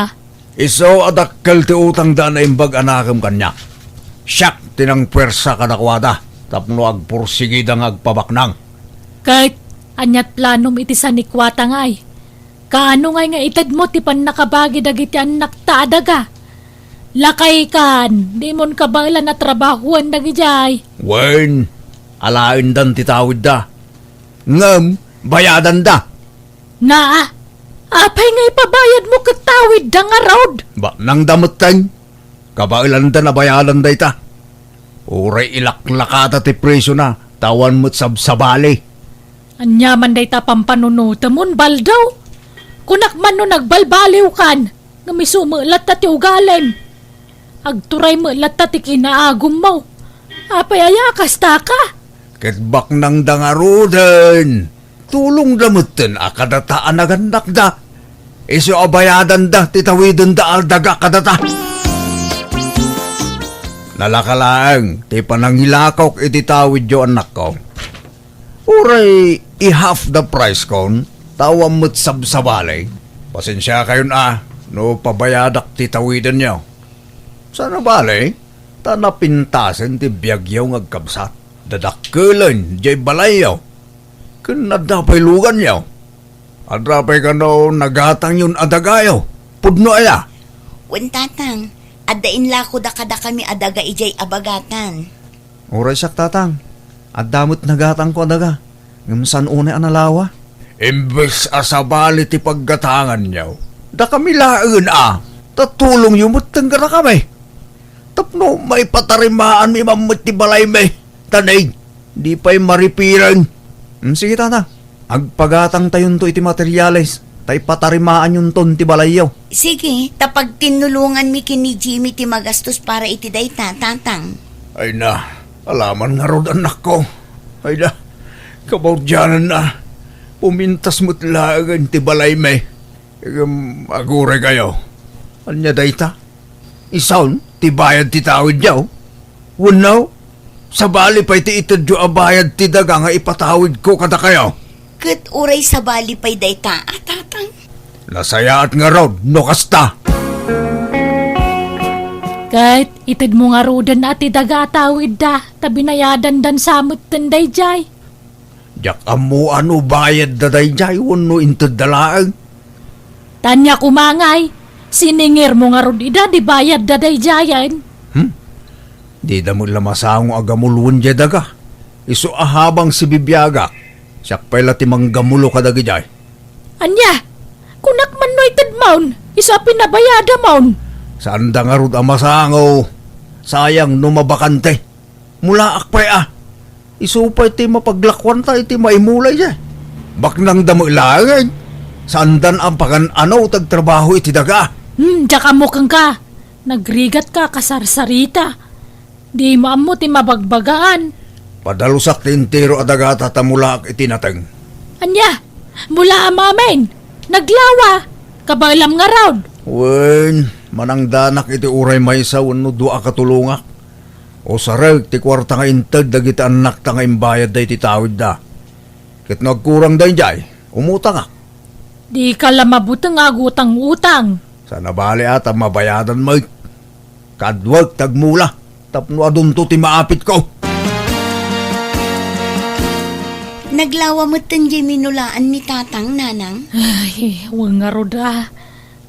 Isu a dakkel ti utangda a naimbag a nakem kaniak. Siak ti nangpuersa kadakuada tapno agpursigida nga agpabaknang. Ket aniat planom iti sanikuatangay? Kaano ngay nga itedmo ti pannakabagi dagiti annakta a daga? Lakaykan, dimon kabaelan a trabahoen dagidiay. Wen, alaendan ti tawidda. Ngem, bayadanda. Naa, apay nga ipabayadmo ket tawidda ngarud? Baknangda metten. Kabaelanda a bayadan dayta. Uray ilaklakada ti presiona, ta awan met sabsabali. Ania man dayta pampanunotemon, Baldaw? Kunak man no nagbalbaliwkan, ngem isu met latta ti ugalim. Agturay met latta ti kinaagummo. Apay aya a kastaka? Ket baknangda ngaruden. Tulongda metten a kadata a nagannakda. Isu a bayadanda ti tawidenda a daga kadata. Nalaka laeng ti panangilakok iti tawidyo, annakko. Uray i-half the price kon, ta awan met sabsabali. Pasensiakayon a no pabayadak ti tawidenyo. Saan a bale, ta napintasen ti biagyo nga agkabsat. Dadakkelen diay balayyo. Ken adda pay luganyo. Adda pay kano nagatangyon a dagayo. Pudno aya? Wen, Tatang, adda inlakoda kadakami a daga idiay abagatan. Uray siak, Tatang, adda met nagatangko a daga, ngem saan unay a nalawa. Imbes a sabali ti paggatanganyo, dakami laengen a, ta tulongyo metten kadakami. Tapno maipatarimaanmi man met ti balaymi, ta nay, di pay maripireng. Mm, sige, Tatang. Agpagatangtayonto iti materiales, ta ipatarimaanyonton ti balayyo. Sige, ta pagtinnulonganmi ken ni Jimmy ti magastos para iti dayta, Tatang. Ay na, alaman ngarud, annakko. Ay na, kabaudiananna, pumintas met laengen ti balaymi. Ngem aguray kayo. Ania dayta? Isun ti bayad ti tawidyo? Wenno, sabali pay ti itedyo a bayad ti daga nga ipatawidko kadakayo? Ket uray sabali pay dayta a, Tatang? Nasayaat ngarud no kasta. Ket itedmo ngaruden a ti daga a tawidda, ta binayadandan sa metten daydiay. Diak ammo a no bayadda daydiay wenno intedda laeng. Tania koma ngay, siningirmo ngarud ida di bayadda daydiayen? Hmm? Dida met la masango a gamuloen diay daga. Isu a habang sibibiagak, siak pay la ti manggamulo kadagidiay. Ania? Kunak man no itedmon, isu a pinabayadamon. Saanda ngarud a masango. Sayang no mabakante. Mulaak pay a. Isu pay ti mapaglakuanta iti maimula idiay. Baknangda met laeng. Saandan a pagan-ano ti agtrabaho iti daga. Hmm, diak ammo kenka. Nagrigatka a kasarsarita. Dimo ammo ti mabagbagaan. Padalusak ti entero a dagata ta mulaak iti nateng. Ania? Mula a mamin? Naglawa? Kabaelam ngarud? Wen, manangdanak iti uray maysa wenno dua a katulongak. Usarek ti kuarta nga inted dagiti annakta nga imbayadda iti tawidda. Ket no agkurang daydiay, umutangak. Dika la mabuteng a agutang-utang. Saan a bale a ta mabayadan met. Kaduak ti agmula tapno adunto ti maapitko. Naglawa metten diay minulaan ni Tatang, Nanang? Ay, wen ngarud a.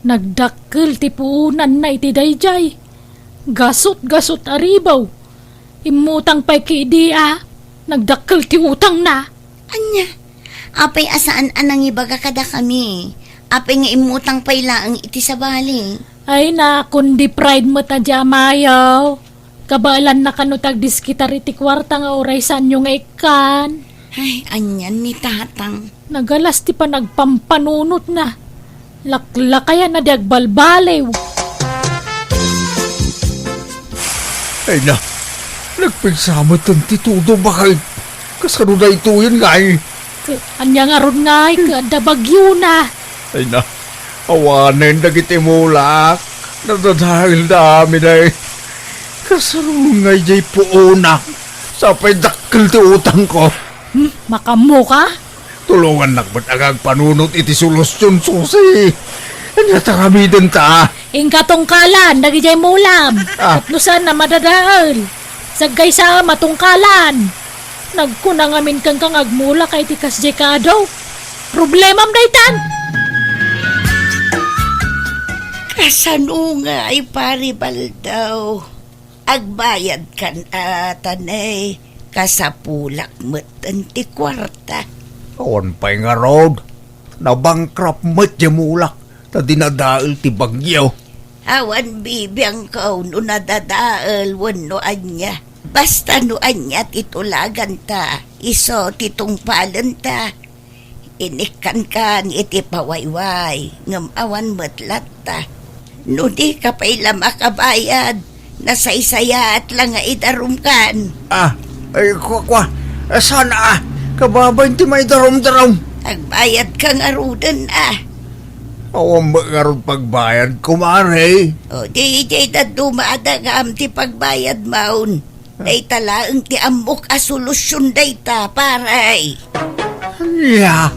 Nagdakkel ti puonanna iti daydiay. Gasut-gasut a ribaw. Immutang pay kidi a nagdakkel ti utangna. Ania? Apay a saan a nangibaga kadakami? Apay nga immutang pay laeng iti sabali? Ay na, kundi pride met a di amayo. Kabaelanna kano ti agdiskitar iti kuarta nga uray saanyo nga ikkan. Ay, anian ni Tatang. Nagalas ti panagpampanunotna. Laklakayan a di agbalbaliw. Ay na, nagpigsa metten ti tudo, baket. Kasano daytoyen ngay? Ket ania ngarud ngay ket adda bagyona? Ay na, awanen dagiti mulak. Nadadael da amin ay. Kasano ngay jay puonak? Sapay dakkel ti utangko. Hmm, makammo ka? Tulongannak met nga agpanunot iti solusion, Susi. Ania ti aramidenta? Inka tungkalan dagijay mulam. Ah. Tapno saan a madadael. Saggaysa a matungkalan. Nagkuna ngamin kenka nga agmulak iti kasjay kado. Problemam daytan. Kasano ngay, Pari Baldaw? Agbayadkan a, tanay, kasapulak metten ti kuarta. Awan pay ngarud. Nabankrupt met ti mulak ta dinadael ti bagyo. Awan bibiangko no nadadael wenno ania. Basta no ania ti tulaganta, isu ti tungpalenta. Inikkankan iti pawayway, ngem awan met latta. No dika pay la makabayad, nasaysayaat la nga idarumkan. Ah, ay, kua, kua. Ah, saan a? Kababain ti maidarumdarum. Agbayadka ngaruden a. Awan met ngarud pagbayad, kumare. O, di, di dadduma a dagam ti pagbayad maun. Dayta laeng ti ammok a solusyon dayta, pare. Ania?